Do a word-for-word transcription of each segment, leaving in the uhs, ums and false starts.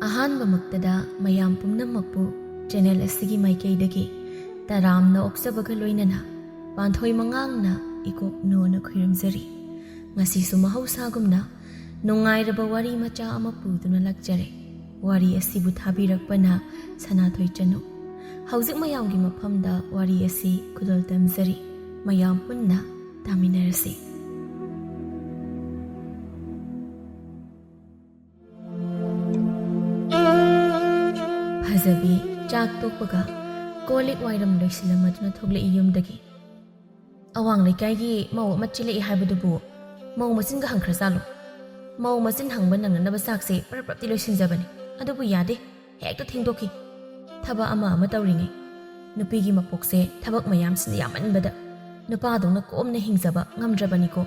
ꯑꯍꯥꯟꯕꯃꯛꯇꯗ ꯃꯌꯥꯝ ꯄꯨꯝꯅꯃꯛꯄꯨ ꯆꯦꯅꯦꯜ ꯑꯁꯤꯒꯤ ꯃꯥꯏꯀꯩꯗꯒꯤ ꯇꯔꯥꯝꯅ ꯑꯣꯛꯆꯕꯒ ꯂꯣꯏꯅꯅ ꯄꯥꯟꯊꯣꯏ ꯃꯉꯥꯡꯅ ꯏꯀꯣꯛ ꯅꯣꯅ ꯈꯨꯔꯨꯝꯖꯔꯤ꯫ ꯉꯁꯤꯁꯨ ꯃꯍꯧꯁꯥꯒꯨꯝꯅ ꯅꯨꯡꯉꯥꯏꯔꯕ ꯋꯥꯔꯤ ꯃꯆꯥ ꯑꯃ ꯄꯨꯗꯨꯅ ꯂꯥꯛꯆꯔꯦ꯫ ꯋꯥꯔꯤ ꯑꯁꯤꯕꯨ ꯊꯥꯕꯤꯔꯛꯄꯅ ꯁꯅꯥꯊꯣꯏ ꯆꯅꯨ꯫ ꯍꯧꯖꯤꯛ ꯃꯌꯥꯝꯒꯤ ꯃꯐꯝꯗ ꯋꯥꯔꯤ ꯑꯁꯤ ꯈꯨꯗꯣꯜ ꯇꯝꯖꯔꯤ꯫ ꯃꯌꯥꯝ ꯄꯨꯟꯅ ꯇꯥꯃꯤꯟꯅꯔꯁꯤ꯫ ꯐꯖꯕꯤ ꯆꯥꯛ ꯇꯣꯛꯄꯒ ꯀꯣꯜ ꯂꯤꯛ ꯋꯥꯏꯔꯝ ꯂꯣꯏꯁꯤꯜꯂꯝꯃꯗꯨꯅ ꯊꯣꯛꯂꯛꯏ ꯌꯨꯝꯗꯒꯤ꯫ "ꯑꯋꯥꯡ ꯂꯩꯀꯥꯏꯒꯤ ꯃꯧ ꯑꯃ ꯆꯦꯜꯂꯛꯏ ꯍꯥꯏꯕꯗꯨꯕꯨ ꯃꯧ ꯃꯆꯤꯟꯒ ꯍꯪꯈ꯭ꯔꯖꯥꯠꯂꯣ? ꯃꯧ ꯃꯆꯤꯟ ꯍꯪꯕ ꯅꯪꯅꯅꯕ ꯆꯥꯛꯁꯦ ꯄꯔꯞ ꯄꯔꯞꯇꯤ ꯂꯣꯏꯁꯤꯟꯖꯕꯅꯤ, ꯑꯗꯨꯕꯨ ꯌꯥꯗꯦ, ꯍꯦꯛꯇ ꯊꯦꯡꯗꯣꯛꯈꯤ꯫ ꯊꯕꯛ ꯑꯃ ꯑꯃ ꯇꯧꯔꯤꯉꯩ ꯅꯨꯄꯤꯒꯤ ꯃꯄꯣꯛꯁꯦ ꯊꯕꯛ ꯃꯌꯥꯝꯁꯤꯅ ꯌꯥꯝꯃꯟꯕꯗ ꯅꯨꯄꯥꯗꯧꯅ ꯀꯣꯝꯅ ꯍꯤꯡꯖꯕ ꯉꯝꯗ꯭ꯔꯕꯅꯤꯀꯣ꯫"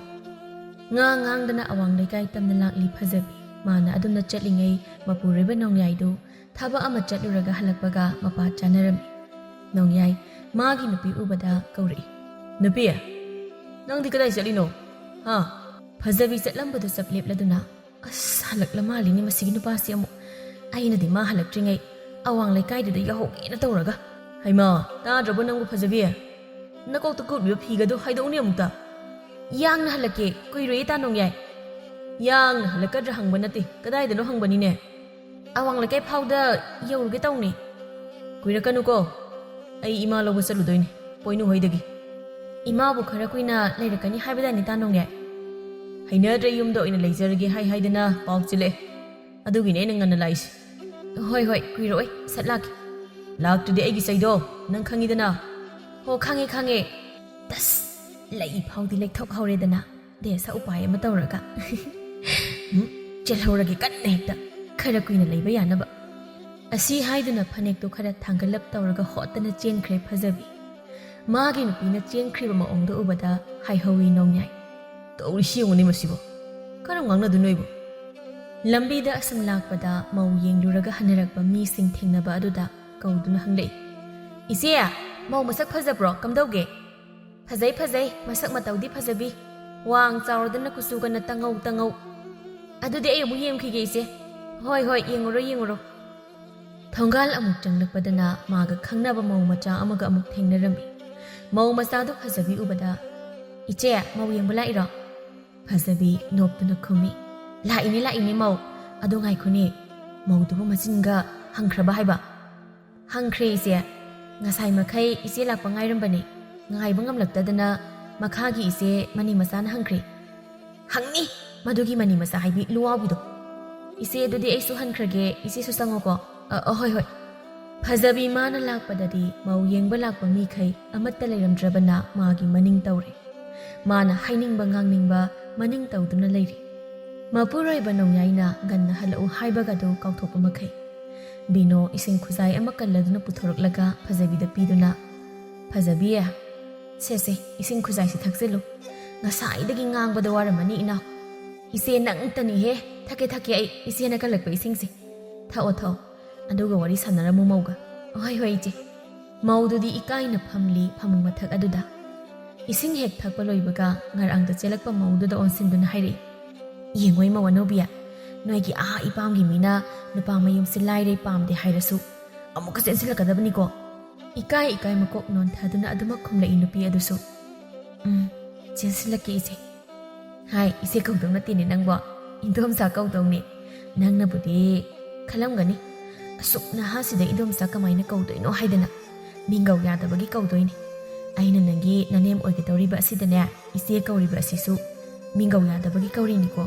ꯉꯥ ꯉꯥꯡꯗꯅ ꯑꯋꯥꯡ ꯂꯩꯀꯥꯏ ꯇꯝꯅ ꯂꯥꯛꯂꯤ ꯐꯖꯕꯤ꯫ ꯃꯥꯅ ꯑꯗꯨꯝꯅ ꯆꯠꯂꯤꯉꯩ ꯃꯄꯨꯔꯣꯏꯕ ꯅꯣꯡꯌꯥꯏꯗꯨ ꯊꯕꯛ ꯑꯃ ꯆꯠꯂꯨꯔꯒ ꯍꯜꯂꯛꯄꯒ ꯃꯄꯥ ꯆꯥꯅꯔꯝꯃꯤ꯫ ꯅꯣꯡꯌꯥꯏ ꯃꯥꯒꯤ ꯅꯨꯄꯤ ꯎꯕꯗ ꯀꯧꯔꯛꯏ, "ꯅꯨꯄꯤ, ꯅꯪꯗꯤ ꯀꯗꯥꯏ ꯆꯠꯂꯤꯅꯣ? ꯍꯥ?" ꯐꯖꯕꯤ ꯆꯠꯂꯝꯕꯗꯨ ꯆꯞ ꯂꯦꯞꯂꯗꯨꯅ, "ꯑꯁ, ꯍꯜꯂꯛꯂ ꯃꯥꯜꯂꯤꯅꯦ ꯃꯁꯤꯒꯤ ꯅꯨꯄꯥꯁꯤ ꯑꯃꯨꯛ꯫ ꯑꯩꯅꯗꯤ ꯃꯥ ꯍꯜꯂꯛꯇ꯭ꯔꯤꯉꯩ ꯑꯋꯥꯡ ꯂꯩꯀꯥꯏꯗꯨꯗ ꯌꯧꯍꯧꯒꯦꯅ ꯇꯧꯔꯒ꯫" "ꯍꯩꯃꯥ, ꯇꯥꯗ꯭ꯔꯕꯣ ꯅꯪꯕꯨ ꯐꯖꯕꯤ? ꯅꯀꯣꯛꯇ ꯀꯨꯞꯂꯤꯕ ꯐꯤꯒꯗꯣ ꯍꯥꯏꯗꯣꯛꯎꯅꯦ ꯑꯃꯨꯛꯇ꯫ ꯌꯥꯡꯅ ꯍꯜꯂꯛꯀꯦ, ꯀꯨꯏꯔꯣꯏꯌꯦ ꯇꯥ ꯅꯣꯡꯌꯥꯏ꯫" "ꯌꯥꯡꯅ ꯍꯜꯂꯛꯀꯗ꯭ꯔꯥ ꯍꯪꯕ ꯅꯠꯇꯦ, ꯀꯗꯥꯏꯗꯅꯣ ꯍꯪꯕꯅꯤꯅꯦ꯫ ꯑꯋꯥꯡ ꯂꯩꯀꯥꯏ ꯐꯥꯎꯗ ꯌꯧꯔꯨꯒꯦ ꯇꯧꯅꯤ꯫" "ꯀꯨꯏꯔꯛꯀꯅꯨꯀꯣ, ꯑꯩ ꯏꯃꯥ ꯂꯧꯕ ꯆꯠꯂꯨꯗꯣꯏꯅꯤ ꯄꯣꯏꯅꯨ ꯍꯣꯏꯗꯒꯤ꯫" "ꯏꯃꯥꯕꯨ ꯈꯔ ꯀꯨꯏꯅ ꯂꯩꯔꯛꯀꯅꯤ ꯍꯥꯏꯕꯗꯥꯏꯅꯦ ꯇꯥ ꯅꯣꯡꯌꯥꯏ?" "ꯍꯩꯅꯗ꯭ꯔꯦ, ꯌꯨꯝꯗ ꯑꯣꯏꯅ ꯂꯩꯖꯔꯒꯦ ꯍꯥꯏ ꯍꯥꯏꯗꯅ ꯄꯥꯎ ꯆꯦꯜꯂꯛꯑꯦ, ꯑꯗꯨꯒꯤꯅꯦ ꯑꯩꯅ ꯉꯟꯅ ꯂꯥꯛꯏꯁꯦ꯫" "ꯍꯣꯏ ꯍꯣꯏ, ꯀꯨꯏꯔꯛꯑꯣꯏ, ꯁꯠ ꯂꯥꯛꯀꯦ꯫" "ꯂꯥꯛꯇ꯭ꯔꯗꯤ ꯑꯩꯒꯤ ꯆꯩꯗꯣ ꯅꯪ ꯈꯪꯉꯤꯗꯅ꯫" "ꯍꯣ, ꯈꯪꯉꯦ ꯈꯪꯉꯦ꯫" ꯇꯁ, ꯂꯩ ꯐꯥꯎꯗꯤ ꯂꯩꯊꯣꯛꯍꯧꯔꯦꯗꯅ꯫ ꯗꯦꯁ ꯎꯄꯥꯏ ꯑꯃ ꯇꯧꯔꯒ꯫ ꯎꯝ, ꯆꯦꯜꯍꯧꯔꯒꯦ ꯀꯟꯅ ꯍꯦꯛꯇ, ꯈꯔ ꯀꯨꯏꯅ ꯂꯩꯕ ꯌꯥꯅꯕ꯫ ꯑꯁꯤ ꯍꯥꯏꯗꯨꯅ ꯐꯅꯦꯛꯇꯨ ꯈꯔ ꯊꯥꯡꯒꯠꯂꯞ ꯇꯧꯔꯒ ꯍꯣꯠꯇꯅ ꯆꯦꯟꯈ꯭ꯔꯦ ꯐꯖꯕꯤ꯫ ꯃꯥꯒꯤ ꯅꯨꯄꯤꯅ ꯆꯦꯟꯈ꯭ꯔꯤꯕ ꯃꯑꯣꯡꯗꯣ ꯎꯕꯗ ꯍꯥꯏꯍꯧꯏ ꯅꯣꯡꯌꯥꯏ꯫ "ꯇꯧꯔꯤꯁꯤ ꯌꯦꯡꯉꯨꯅꯦ ꯃꯁꯤꯕꯨ꯫ ꯀꯔꯝ ꯉꯥꯡꯅꯗꯣꯏꯅꯣ ꯑꯩꯕꯨ?" ꯂꯝꯕꯤꯗ ꯑꯁꯨꯝ ꯂꯥꯛꯄꯗ ꯃꯧ ꯌꯦꯡꯂꯨꯔꯒ ꯍꯟꯅꯔꯛꯄ ꯃꯤꯁꯤꯡ ꯊꯦꯡꯅꯕ ꯑꯗꯨꯗ ꯀꯧꯗꯨꯅ ꯍꯪꯂꯛꯏ, "ꯏꯆꯦ, ꯃꯧ ꯃꯁꯛ ꯐꯖꯕ꯭ꯔꯣ? ꯀꯝꯗꯧꯒꯦ?" "ꯐꯖꯩ, ꯐꯖꯩ, ꯃꯁꯛ ꯃꯇꯧꯗꯤ ꯐꯖꯕꯤ꯫ ꯋꯥꯡ ꯆꯥꯎꯔꯗꯅ ꯀꯨꯆꯨꯒꯅ ꯇꯉꯧ ꯇꯉꯧ꯫ ꯑꯗꯨꯗꯤ ꯑꯩ ꯑꯃꯨꯛ ꯌꯦꯡꯈꯤꯒꯦ ꯏꯆꯦ꯫ ꯍꯣꯏ, ꯍꯣꯏ, ꯌꯦꯡꯉꯨꯔꯣ, ꯌꯦꯡꯉꯨꯔꯣ꯫ ꯊꯣꯡꯒꯥꯜ ꯑꯃꯨꯛ ꯆꯪꯂꯛꯄꯗꯅ ꯃꯥꯒ ꯈꯪꯅꯕ ꯃꯧ ꯃꯆꯥ ꯑꯃꯒ ꯑꯃꯨꯛ ꯊꯦꯡꯅꯔꯝꯃꯤ꯫ ꯃꯧ ꯃꯆꯥꯗꯨ ꯐꯖꯕꯤ ꯎꯕꯗ, "ꯏꯆꯦ, ꯃꯧ ꯌꯦꯡꯕ ꯂꯥꯛꯏꯔꯣ?" ꯐꯖꯕꯤ ꯅꯣꯛꯇꯨꯅ ꯈꯨꯝꯃꯤ, "ꯂꯥꯛꯏꯅꯦ, ꯂꯥꯛꯏꯅꯦ ꯃꯧ꯫ ꯑꯗꯣ ꯉꯥꯏꯈꯣꯅꯦ, ꯃꯧꯗꯨꯕꯨ ꯃꯆꯤꯟꯒ ꯍꯪꯈ꯭ꯔꯕ ꯍꯥꯏꯕ?" "ꯍꯪꯈ꯭ꯔꯦ ꯏꯆꯦ꯫ ꯉꯁꯥꯏ ꯃꯈꯩ ꯏꯆꯦ ꯂꯥꯛꯄ ꯉꯥꯏꯔꯝꯕꯅꯦ꯫ ꯉꯥꯏꯕ ꯉꯝꯂꯛꯇꯗꯅ ꯃꯈꯥꯒꯤ ꯏꯆꯦ ꯃꯅꯤ ꯃꯆꯥꯅ ꯍꯪꯈ꯭ꯔꯦ꯫" "ꯍꯪꯅꯤ, ꯃꯗꯨꯒꯤ ꯃꯅꯤ ꯃꯆꯥ ꯍꯥꯏꯕꯤ ꯂꯨꯋꯥꯎꯕꯤꯗꯣ꯫ ꯏꯆꯦ, ꯑꯗꯨꯗꯤ ꯑꯩꯁꯨ ꯍꯟꯈ꯭ꯔꯒꯦ, ꯏꯆꯦꯁꯨ ꯆꯪꯉꯣꯀꯣ꯫" "ꯑ, ꯑ, ꯍꯣꯏ, ꯍꯣꯏ꯫" ꯐꯖꯕꯤ ꯃꯥꯅ ꯂꯥꯛꯄꯗꯗꯤ ꯃꯧ ꯌꯦꯡꯕ ꯂꯥꯛꯄ ꯃꯤꯈꯩ ꯑꯃꯠꯇ ꯂꯩꯔꯝꯗ꯭ꯔꯕꯅ ꯃꯥꯒꯤ ꯃꯅꯤꯡ ꯇꯧꯔꯦ꯫ ꯃꯥꯅ ꯍꯥꯏꯅꯤꯡꯕ ꯉꯥꯡꯅꯤꯡꯕ ꯃꯅꯤꯡ ꯇꯧꯗꯨꯅ ꯂꯩꯔꯤ꯫ ꯃꯄꯨꯔꯣꯏꯕ ꯅꯣꯡꯌꯥꯏꯅ ꯉꯟꯅ ꯍꯜꯂꯛꯎ ꯍꯥꯏꯕꯒꯗꯨ ꯀꯥꯎꯊꯣꯛꯄ ꯃꯈꯩ꯫ ꯕꯤꯅꯣ ꯏꯁꯤꯡ ꯈꯨꯖꯥꯏ ꯑꯃ ꯀꯜꯂꯗꯨꯅ ꯄꯨꯊꯣꯔꯛꯂꯒ ꯐꯖꯕꯤꯗ ꯄꯤꯗꯨꯅ, "ꯐꯖꯕꯤ, ꯁꯦ, ꯁꯦ, ꯏꯁꯤꯡ ꯈꯨꯖꯥꯏꯁꯤ ꯊꯛꯆꯤꯜꯂꯨ꯫ ꯉꯁꯥꯏꯗꯒꯤ ꯉꯥꯡꯕꯗ ꯋꯥꯔꯝꯃꯅꯤ ꯏꯅꯥꯎ꯫" "ꯏꯆꯦ, ꯅꯪꯇꯅꯤꯍꯦ꯫ ꯊꯛꯀꯦ, ꯊꯛꯀꯦ ꯑꯩ, ꯏꯆꯦꯅ ꯀꯜꯂꯛꯄ ꯏꯁꯤꯡꯁꯦ꯫ ꯊꯛꯑꯣ, ꯊꯛꯑꯣ꯫ ꯑꯗꯨꯒ ꯋꯥꯔꯤ ꯁꯥꯟꯅꯔꯝꯃꯨ ꯃꯧꯒ꯫" "ꯍꯣꯏ, ꯍꯣꯏ, ꯏꯆꯦ꯫" ꯃꯧꯗꯨꯗꯤ ꯏꯀꯥꯏꯅ ꯐꯝꯂꯤ ꯐꯃꯨꯡ ꯃꯊꯛ ꯑꯗꯨꯗ꯫ ꯏꯁꯤꯡ ꯍꯦꯛ ꯊꯛꯄ ꯂꯣꯏꯕꯒ ꯉꯔꯥꯡꯗ ꯆꯦꯜꯂꯛꯄ ꯃꯧꯗꯨꯗ ꯑꯣꯟꯁꯤꯟꯗꯨꯅ ꯍꯥꯏꯔꯛꯏ, "ꯌꯦꯡꯉꯣ ꯏꯃꯧ ꯑꯅꯧꯕꯤ, ꯅꯣꯏꯒꯤ ꯑꯥ ꯏꯄꯥꯝꯒꯤ ꯃꯤꯅ ꯅꯨꯄꯥ ꯃꯌꯨꯝꯁꯦ ꯂꯥꯏꯔꯦ ꯄꯥꯝꯗꯦ ꯍꯥꯏꯔꯁꯨ ꯑꯃꯨꯛꯀ ꯆꯦꯟꯁꯤꯜꯂꯛꯀꯗꯕꯅꯤꯀꯣ꯫" ꯏꯀꯥꯏ ꯏꯀꯥꯏ ꯃꯀꯣꯛ ꯅꯣꯟꯊꯗꯨꯅ ꯑꯗꯨꯃꯛ ꯈꯨꯝꯂꯛꯏ ꯅꯨꯄꯤ ꯑꯗꯨꯁꯨ, "ꯎꯝ, ꯆꯦꯟꯁꯤꯜꯂꯛꯀꯦ ꯏꯆꯦ꯫" "ꯍꯥꯏ, ꯏꯆꯦ ꯀꯧꯗꯧ ꯅꯠꯇꯦꯅꯦ ꯅꯪꯕꯣ, ꯏꯟꯗꯣꯝꯆꯥ ꯀꯧꯗꯧꯅꯦ꯫ ꯅꯪꯅꯕꯨꯗꯤ ꯈꯜꯂꯝꯒꯅꯤ, ꯑꯁꯨꯛ ꯅꯍꯥꯁꯤꯗ ꯏꯟꯗꯣꯝꯆꯥ ꯀꯃꯥꯏꯅ ꯀꯧꯗꯣꯏꯅꯣ ꯍꯥꯏꯗꯅ꯫ ꯃꯤꯡꯒꯧ ꯌꯥꯗꯕꯒꯤ ꯀꯧꯗꯣꯏꯅꯦ꯫ ꯑꯩꯅ ꯅꯪꯒꯤ ꯅꯅꯦꯝ ꯑꯣꯏꯒꯗꯧꯔꯤꯕ ꯑꯁꯤꯗꯅꯦ, ꯏꯆꯦ ꯀꯧꯔꯤꯕ ꯑꯁꯤꯁꯨ ꯃꯤꯡꯒꯧ ꯌꯥꯗꯕꯒꯤ ꯀꯧꯔꯤꯅꯤꯀꯣ꯫"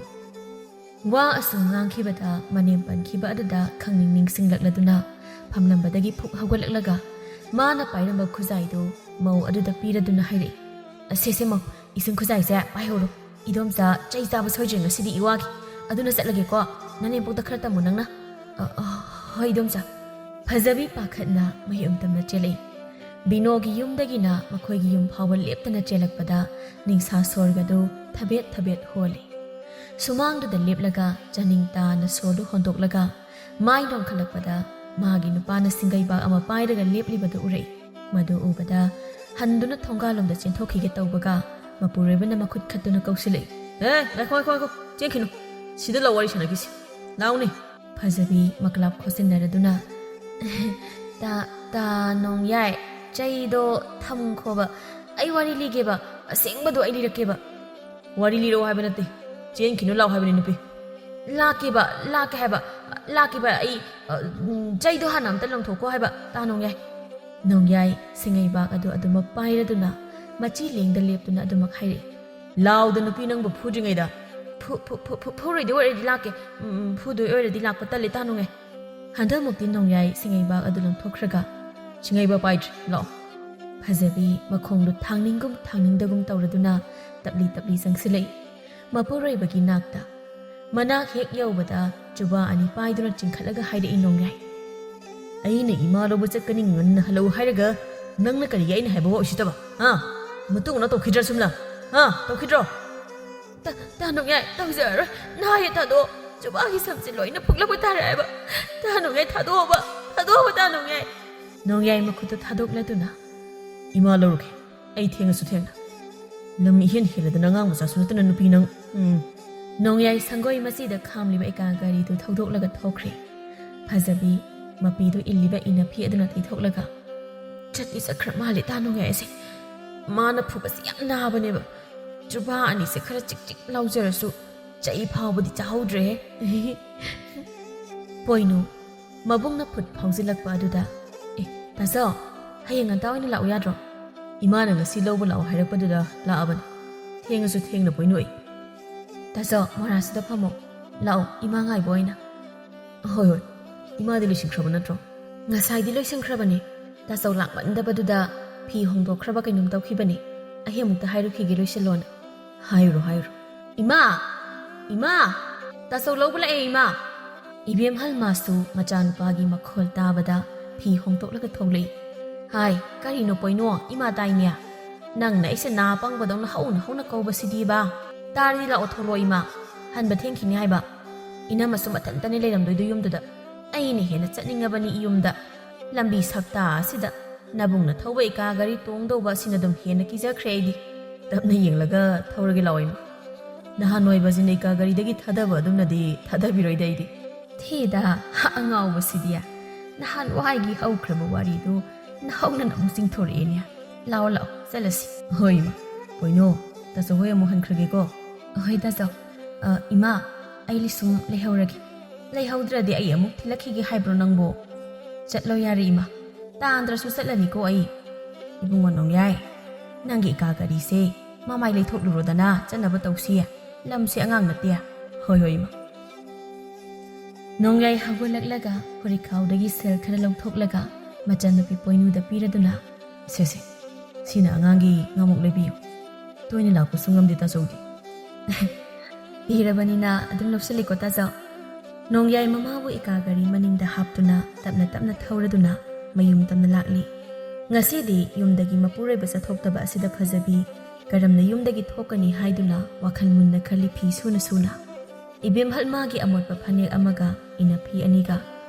ꯋꯥ ꯑꯁꯨꯝ ꯉꯥꯡꯈꯤꯕꯗ ꯃꯅꯦꯝ ꯄꯟꯈꯤꯕ ꯑꯗꯨꯗ ꯈꯪꯅꯤꯡ ꯅꯤꯡꯁꯤꯡꯂꯛꯂꯗꯨꯅ ꯐꯝꯂꯝꯕꯗꯒꯤ ꯐꯨꯛ ꯍꯧꯒꯠꯂꯛꯂꯒ ꯃꯥꯅ ꯄꯥꯏꯔꯝꯕ ꯈꯨꯖꯥꯏꯗꯨ ꯃꯧ ꯑꯗꯨꯗ ꯄꯤꯔꯗꯨꯅ ꯍꯥꯏꯔꯛꯏ, "ꯑꯁꯦꯁꯦ ꯃꯧ, ꯏꯁꯤꯡ ꯈꯨꯖꯥꯏꯁꯦ ꯄꯥꯏꯍꯧꯔꯣ꯫ ꯏꯗꯣꯝꯆꯥ ꯆꯩ ꯆꯥꯕ ꯁꯣꯏꯗ꯭ꯔꯦ ꯉꯁꯤꯗꯤ ꯏꯋꯥꯒꯤ꯫ ꯑꯗꯨꯅ ꯆꯠꯂꯒꯦꯀꯣ꯫ ꯅꯅꯦꯝꯄꯣꯛꯇ ꯈꯔ ꯇꯝꯃꯨ ꯅꯪꯅ꯫" "ꯑ, ꯑ, ꯍꯣꯏ ꯏꯗꯣꯝꯆꯥ꯫" ꯐꯖꯕꯤ ꯄꯥꯈꯠꯅ ꯃꯌꯨꯝ ꯇꯝꯅ ꯆꯦꯜꯂꯛꯏ꯫ ꯕꯤꯅꯣꯒꯤ ꯌꯨꯝꯗꯒꯤꯅ ꯃꯈꯣꯏꯒꯤ ꯌꯨꯝ ꯐꯥꯎꯕ ꯂꯦꯞꯇꯅ ꯆꯦꯜꯂꯛꯄꯗ ꯅꯤꯡꯁꯥ ꯁꯣꯔꯒꯗꯨ ꯊꯕꯦꯠ ꯊꯕꯦꯠ ꯍꯣꯜꯂꯤ꯫ ꯁꯨꯃꯥꯡꯗꯨꯗ ꯂꯦꯞꯂꯒ ꯆꯥꯅꯤꯡ ꯇꯥꯅ ꯁꯣꯔꯗꯨ ꯍꯣꯟꯗꯣꯛꯂꯒ ꯃꯥꯏ ꯅꯣꯟꯈꯠꯂꯛꯄꯗ ꯃꯥꯒꯤ ꯅꯨꯄꯥꯅ ꯁꯤꯡꯒꯩꯕꯥꯛ ꯑꯃ ꯄꯥꯏꯔꯒ ꯂꯦꯞꯂꯤꯕꯗꯨ ꯎꯔꯛꯏ꯫ ꯃꯗꯨ ꯎꯕꯗ ꯍꯟꯗꯨꯅ ꯊꯣꯡꯒꯥꯜꯂꯣꯝꯗ ꯆꯦꯟꯊꯣꯛꯈꯤꯒꯦ ꯇꯧꯕꯒ ꯃꯄꯨꯔꯣꯏꯕꯅ ꯃꯈꯨꯠ ꯈꯠꯇꯨꯅ ꯀꯧꯁꯤꯜꯂꯛꯏ꯫ "ꯑꯦ, ꯉꯥꯏꯈꯣ, ꯉꯥꯏꯈꯣ, ꯉꯥꯏꯈꯣ, ꯆꯦꯟꯈꯤꯅꯨ꯫ ꯁꯤꯗ ꯂꯥꯛꯑꯣ ꯋꯥꯔꯤ ꯁꯥꯟꯅꯈꯤꯁꯤ꯫ ꯂꯥꯛꯎꯅꯦ꯫" ꯐꯖꯕꯤ ꯃꯀ꯭ꯂꯥꯞ ꯈꯣꯠꯆꯤꯟꯅꯔꯗꯨꯅ, "ꯇꯥ, ꯇꯥ ꯅꯣꯡꯌꯥꯏ, ꯆꯩꯗꯣ ꯊꯝꯈꯣꯕ꯫ ꯑꯩ ꯋꯥꯔꯤ ꯂꯤꯒꯦꯕ, ꯑꯁꯦꯡꯕꯗꯣ ꯑꯩ ꯂꯤꯔꯛꯀꯦꯕ꯫ ꯋꯥꯔꯤ ꯂꯤꯔꯛꯑꯣ ꯍꯥꯏꯕ ꯅꯠꯇꯦ, ꯆꯦꯟꯈꯤꯅꯨ ꯂꯥꯛꯑꯣ ꯍꯥꯏꯕꯅꯦ ꯅꯨꯄꯤ꯫ ꯂꯥꯛꯀꯦꯕ, ꯂꯥꯛꯀꯦ ꯍꯥꯏꯕ, ꯂꯥꯛꯀꯦꯕ ꯑꯩ, ꯑ, ꯎꯝ, ꯆꯩꯗꯣ ꯍꯥꯟꯅ ꯑꯝꯇ ꯂꯪꯊꯣꯛꯈꯣ ꯍꯥꯏꯕ, ꯇꯥ ꯅꯣꯡꯌꯥꯏ꯫" ꯅꯣꯡꯌꯥꯏ ꯁꯤꯡꯉꯩꯕꯥꯛ ꯑꯗꯨ ꯑꯗꯨꯃꯛ ꯄꯥꯏꯔꯗꯨꯅ ꯃꯆꯤ ꯂꯦꯡꯗ ꯂꯦꯞꯇꯨꯅ ꯑꯗꯨꯃꯛ ꯍꯥꯏꯔꯛꯏ꯫ "ꯂꯥꯎꯗ ꯅꯨꯄꯤ ꯅꯪꯕꯨ ꯐꯨꯗ꯭ꯔꯤꯉꯩꯗ꯫ ꯐꯨ-, ꯐꯨ-, ꯐꯨ-, ꯐꯨ-, ꯐꯨꯔꯣꯏꯗꯣꯏ ꯑꯣꯏꯔꯗꯤ ꯂꯥꯛꯀꯦ꯫ ꯎꯝ, ꯎꯝ, ꯐꯨꯗꯣꯏ ꯑꯣꯏꯔꯗꯤ ꯂꯥꯛꯄ ꯇꯜꯂꯦ ꯇꯥ ꯅꯣꯡꯌꯥꯏ꯫" ꯍꯟꯗꯛꯃꯨꯛꯇꯤ ꯅꯣꯡꯌꯥꯏ ꯁꯤꯡꯉꯩꯕꯥꯛ ꯑꯗꯨ ꯂꯪꯊꯣꯛꯈ꯭ꯔꯒ, "ꯁꯤꯡꯉꯩꯕꯥꯛ ꯄꯥꯏꯗ꯭ꯔꯤ, ꯂꯥꯛꯑꯣ꯫" ꯐꯖꯕꯤ ꯃꯈꯣꯡꯗꯨ ꯊꯥꯡꯅꯤꯡꯒꯨꯝ ꯊꯥꯡꯅꯤꯡꯗꯒꯨꯝ ꯇꯧꯔꯗꯨꯅ ꯇꯞꯂꯤ ꯇꯞꯂꯤ ꯆꯪꯁꯤꯜꯂꯛꯏ꯫ ꯃꯄꯨꯔꯣꯏꯕꯒꯤ ꯅꯥꯛꯇ ꯃꯅꯥꯛ ꯍꯦꯛ ꯌꯧꯕꯗ ꯆꯨꯕꯥ ꯑꯅꯤ ꯄꯥꯏꯗꯨꯅ ꯆꯤꯡꯈꯠꯂꯒ ꯍꯥꯏꯔꯛꯏ ꯅꯣꯡꯌꯥꯏ꯫ "ꯑꯩꯅ ꯏꯃꯥ ꯂꯧꯕ ꯆꯠꯀꯅꯤ ꯉꯟꯅ ꯍꯜꯂꯛꯎ ꯍꯥꯏꯔꯒ ꯅꯪꯅ ꯀꯔꯤꯒꯤ ꯑꯩꯅ ꯍꯥꯏꯕ ꯋꯥ ꯎꯁꯤꯠꯇꯕ? ꯍꯥ? ꯃꯇꯨꯡ ꯃꯅꯥꯎ ꯇꯧꯈꯤꯗ꯭ꯔꯥ ꯁꯨꯝꯅ? ꯍꯥ? ꯇꯧꯈꯤꯗ꯭ꯔꯣ?" "ꯇꯥ-, ꯇꯥ ꯅꯣꯡꯌꯥꯏ, ꯇꯧꯖꯔꯔꯣꯏ꯫ ꯅꯍꯥ ꯍꯦꯛ ꯊꯥꯗꯣꯛꯑꯣ꯫ ꯆꯨꯕꯥꯒꯤ ꯁꯝꯁꯦ ꯂꯣꯏꯅ ꯐꯨꯛꯂꯛꯄ ꯇꯥꯔꯦ ꯍꯥꯏꯕ꯫ ꯇꯥ ꯅꯣꯡꯌꯥꯏ, ꯊꯥꯗꯣꯛꯑꯣꯕ꯫ ꯊꯥꯗꯣꯛꯑꯣꯕ ꯇꯥ ꯅꯣꯡꯌꯥꯏ꯫" ꯅꯣꯡꯌꯥꯏ ꯃꯈꯨꯠꯇꯨ ꯊꯥꯗꯣꯛꯂꯗꯨꯅ, "ꯏꯃꯥ ꯂꯧꯔꯒꯦ꯫ ꯑꯩ ꯊꯦꯡꯉꯁꯨ ꯊꯦꯡꯅ꯫ ꯂꯝ ꯏꯍꯦꯟ ꯍꯦꯜꯂꯗꯅ ꯑꯉꯥꯡ ꯃꯆꯥꯁꯨ ꯅꯠꯇꯅ ꯅꯨꯄꯤ ꯅꯪ꯫ ꯎꯝ꯫" ꯅꯣꯡꯌꯥꯏ ꯁꯪꯒꯣꯏ ꯃꯆꯤꯗ ꯈꯥꯝꯂꯤꯕ ꯑꯦꯀꯥ ꯒꯥꯔꯤꯗꯨ ꯊꯧꯗꯣꯛꯂꯒ ꯊꯣꯛꯈ꯭ꯔꯦ꯫ ꯐꯖꯕꯤ ꯃꯄꯤꯗꯨ ꯏꯜꯂꯤꯕ ꯏꯅꯐꯤ ꯑꯗꯨꯅ ꯇꯩꯊꯣꯛꯂꯒ, "ꯆꯠꯇꯤ ꯆꯠꯈ꯭ꯔ ꯃꯥꯜꯂꯦ ꯇꯥ ꯅꯣꯡꯌꯥꯏꯁꯦ꯫ ꯃꯥꯅ ꯐꯨꯕꯁꯦ ꯌꯥꯝ ꯅꯥꯕꯅꯦꯕ꯫ ꯆꯨꯕꯥ ꯑꯅꯤꯁꯦ ꯈꯔ ꯆꯤꯛ ꯆꯤꯛ ꯂꯥꯎꯖꯔꯁꯨ ꯆꯩ ꯐꯥꯎꯕꯗꯤ ꯆꯥꯍꯧꯗ꯭ꯔꯦꯍꯦ꯫" ꯄꯣꯏꯅꯨ ꯃꯕꯨꯡꯅ ꯐꯨꯠ ꯐꯥꯎꯖꯤꯜꯂꯛꯄ ꯑꯗꯨꯗ, "ꯑꯦ, ꯇꯥꯆꯧ, ꯍꯌꯦꯡ ꯉꯟꯇꯥ ꯑꯣꯏꯅ ꯂꯥꯛꯎ ꯌꯥꯗ꯭ꯔꯣ? ꯏꯃꯥꯅ ꯉꯁꯤ ꯂꯧꯕ ꯂꯥꯛꯑꯣ ꯍꯥꯏꯔꯛꯄꯗꯨꯗ ꯂꯥꯛꯑꯕꯅꯤ꯫ ꯊꯦꯡꯉꯁꯨ ꯊꯦꯡꯅ ꯄꯣꯏꯅꯨ ꯑꯩ꯫" "ꯇꯥꯆꯧ, ꯃꯣꯔꯥꯁꯤꯗ ꯐꯝꯃꯣ꯫ ꯂꯥꯛꯑꯣ, ꯏꯃꯥ ꯉꯥꯏꯕ ꯑꯣꯏꯅ꯫" "ꯍꯣꯏ, ꯍꯣꯏ꯫ ꯏꯃꯥꯗꯤ ꯂꯣꯏꯁꯤꯟꯈ꯭ꯔꯕ ꯅꯠꯇ꯭ꯔꯣ?" "ꯉꯁꯥꯏꯗꯤ ꯂꯣꯏꯁꯤꯟꯈ꯭ꯔꯕꯅꯦ꯫ ꯇꯥꯆꯧ ꯂꯥꯛꯃꯟꯗꯕꯗꯨꯗ ꯐꯤ ꯍꯣꯡꯗꯣꯛꯈ꯭ꯔꯕ ꯀꯩꯅꯣꯝ ꯇꯧꯈꯤꯕꯅꯦ꯫ ꯑꯩ ꯑꯃꯨꯛꯇ ꯍꯥꯏꯔꯨꯈꯤꯒꯦ ꯂꯣꯏꯁꯤꯜꯂꯣꯅ꯫" "ꯍꯥꯏꯔꯨꯔꯣ, ꯍꯥꯏꯔꯨꯔꯣ꯫" "ꯏꯃꯥ! ꯏꯃꯥ! ꯇꯥꯆꯧ ꯂꯧꯕ ꯂꯥꯛꯑꯦ, ꯏꯃꯥ!" ꯏꯕꯦꯝꯍꯜ ꯃꯥꯁꯨ ꯃꯆꯥꯅꯨꯄꯥꯒꯤ ꯃꯈꯣꯜ ꯇꯥꯕꯗ ꯐꯤ ꯍꯣꯡꯗꯣꯛꯂꯒ ꯊꯣꯛꯂꯛꯏ꯫ "ꯍꯥꯏ, ꯀꯔꯤꯅꯣ ꯄꯣꯏꯅꯣ? ꯏꯃꯥ ꯇꯥꯏꯅꯦ꯫ ꯅꯪꯅ ꯑꯩꯁꯦ ꯅꯥ ꯄꯪꯕꯗꯧꯅ ꯍꯧꯅ ꯍꯧꯅ ꯀꯧꯕꯁꯤꯗꯤꯕ꯫ ꯇꯥꯔꯗꯤ ꯂꯥꯛꯑꯣ ꯊꯣꯛꯂꯛꯑꯣ ꯏꯃꯥ꯫ ꯍꯟꯕ ꯊꯦꯡꯈꯤꯅꯤ ꯍꯥꯏꯕ꯫ ꯏꯅꯝꯃꯁꯨ ꯃꯊꯟꯇꯅꯤ ꯂꯩꯔꯝꯗꯣꯏꯗꯣ ꯌꯨꯝꯗꯨꯗ꯫ ꯑꯩꯅ ꯍꯦꯟꯅ ꯆꯠꯅꯤꯡꯉꯕꯅꯤ ꯏꯌꯨꯝꯗ꯫ ꯂꯝꯕꯤ ꯁꯛꯇꯥ ꯑꯁꯤꯗ ꯅꯕꯨꯡꯅ ꯊꯧꯕ ꯏꯀꯥ ꯒꯥꯔꯤ ꯇꯣꯡꯗꯧꯕ ꯑꯁꯤꯅ ꯑꯗꯨꯝ ꯍꯦꯟꯅ ꯀꯤꯖꯈ꯭ꯔꯦ ꯑꯩꯗꯤ꯫ ꯇꯞꯅ ꯌꯦꯡꯂꯒ ꯊꯧꯔꯒꯦ ꯂꯥꯛꯑꯣ ꯏꯃꯥ꯫ ꯅꯍꯥꯟꯋꯥꯏ ꯕꯖꯤꯅ ꯏꯀꯥ ꯒꯥꯔꯤꯗꯒꯤ ꯊꯥꯗꯕ ꯑꯗꯨꯝꯅꯗꯤ ꯊꯥꯗꯕꯤꯔꯣꯏꯗ ꯑꯩꯗꯤ꯫ ꯊꯤꯗ, ꯑꯉꯥꯎꯕꯁꯤꯗꯤ꯫ ꯅꯍꯥꯟꯋꯥꯏꯒꯤ ꯍꯧꯈ꯭ꯔꯕ ꯋꯥꯔꯤꯗꯨ ꯅꯍꯧꯅꯅ ꯑꯃꯨꯛ ꯆꯤꯡꯊꯣꯔꯛꯑꯦꯅꯦ꯫ ꯂꯥꯛꯑꯣ, ꯂꯥꯛꯑꯣ, ꯆꯠꯂꯁꯤ꯫ ꯍꯣꯏ, ꯏꯃꯥ꯫ ꯀꯩꯅꯣ, ꯇꯥꯆꯧ ꯍꯣꯏ ꯑꯃꯨꯛ ꯍꯟꯈ꯭ꯔꯒꯦꯀꯣ꯫ ꯍꯣꯏ, ꯇꯥꯆꯧ꯫ ꯑ, ꯏꯃꯥ, ꯑꯩ ꯁꯨꯝ ꯂꯩꯍꯧꯔꯒꯦ꯫ ꯂꯩꯍꯧꯗ꯭ꯔꯗꯤ ꯑꯩ ꯑꯃꯨꯛ ꯊꯤꯜꯂꯛꯈꯤꯒꯦ ꯍꯥꯏꯕ꯭ꯔꯣ ꯅꯪꯕꯣ? ꯆꯠꯂꯣ ꯌꯥꯔꯦ, ꯏꯃꯥ꯫ ꯇꯥꯟꯗ꯭ꯔꯁꯨ ꯆꯠꯂꯅꯤꯀꯣ ꯑꯩ꯫ ꯏꯕꯨꯡꯉꯣ ꯅꯣꯡꯌꯥꯏ, ꯅꯪꯒꯤ ꯏꯀꯥ ꯒꯥꯔꯤꯁꯦ ꯃꯃꯥꯏ ꯂꯩꯊꯣꯛꯂꯨꯔꯣꯗꯅ, ꯆꯠꯅꯕ ꯇꯧꯁꯤ꯫ ꯂꯝꯁꯦ ꯑꯉꯥꯡ ꯅꯠꯇꯦ꯫ ꯍꯣꯏ, ꯍꯣꯏ, ꯏꯃꯥ꯫ ꯅꯣꯡꯌꯥꯏ ꯍꯧꯒꯠꯂꯛꯂꯒ ꯐꯨꯔꯤꯠꯈꯥꯎꯗꯒꯤ ꯁꯦꯜ ꯈꯔ ꯂꯧꯊꯣꯛꯂꯒ ꯃꯆꯟꯅꯨꯄꯤ ꯄꯣꯏꯅꯨꯗ ꯄꯤꯔꯗꯨꯅ, "ꯁꯦ, ꯁꯦ, ꯁꯤꯅ ꯑꯉꯥꯡꯒꯤ ꯉꯥꯃꯨꯛ ꯂꯩꯕꯤꯌꯨ꯫ ꯇꯣꯏꯅ ꯂꯥꯛꯄꯁꯨ ꯉꯝꯗꯦ ꯇꯥꯆꯧꯗꯤ꯫" ꯄꯤꯔꯕꯅꯤꯅ ꯑꯗꯨꯝ ꯂꯧꯁꯤꯜꯂꯤꯀꯣ ꯇꯥꯆꯧ꯫ ꯅꯣꯡꯌꯥꯏ ꯃꯃꯥꯕꯨ ꯏꯀꯥ ꯒꯥꯔꯤ ꯃꯅꯤꯡꯗ ꯍꯥꯞꯇꯨꯅ ꯇꯞꯅ ꯇꯞꯅ ꯊꯧꯔꯗꯨꯅ ꯃꯌꯨꯝ ꯇꯝꯅ ꯂꯥꯛꯂꯤ꯫ ꯉꯁꯤꯗꯤ ꯌꯨꯝꯗꯒꯤ ꯃꯄꯨꯔꯣꯏꯕ ꯆꯠꯊꯣꯛꯇꯕ ꯑꯁꯤꯗ ꯐꯖꯕꯤ ꯀꯔꯝꯅ ꯌꯨꯝꯗꯒꯤ ꯊꯣꯛꯀꯅꯤ ꯍꯥꯏꯗꯨꯅ ꯋꯥꯈꯜ ꯃꯨꯟꯅ ꯈꯜꯂꯤ ꯐꯤ ꯁꯨꯅ ꯁꯨꯅ꯫ ꯏꯕꯦꯝꯍꯜ ꯃꯥꯒꯤ ꯑꯃꯣꯠꯄ ꯐꯅꯦꯛ ꯑꯃꯒ ꯏꯅꯐꯤ ꯑꯅꯤꯒ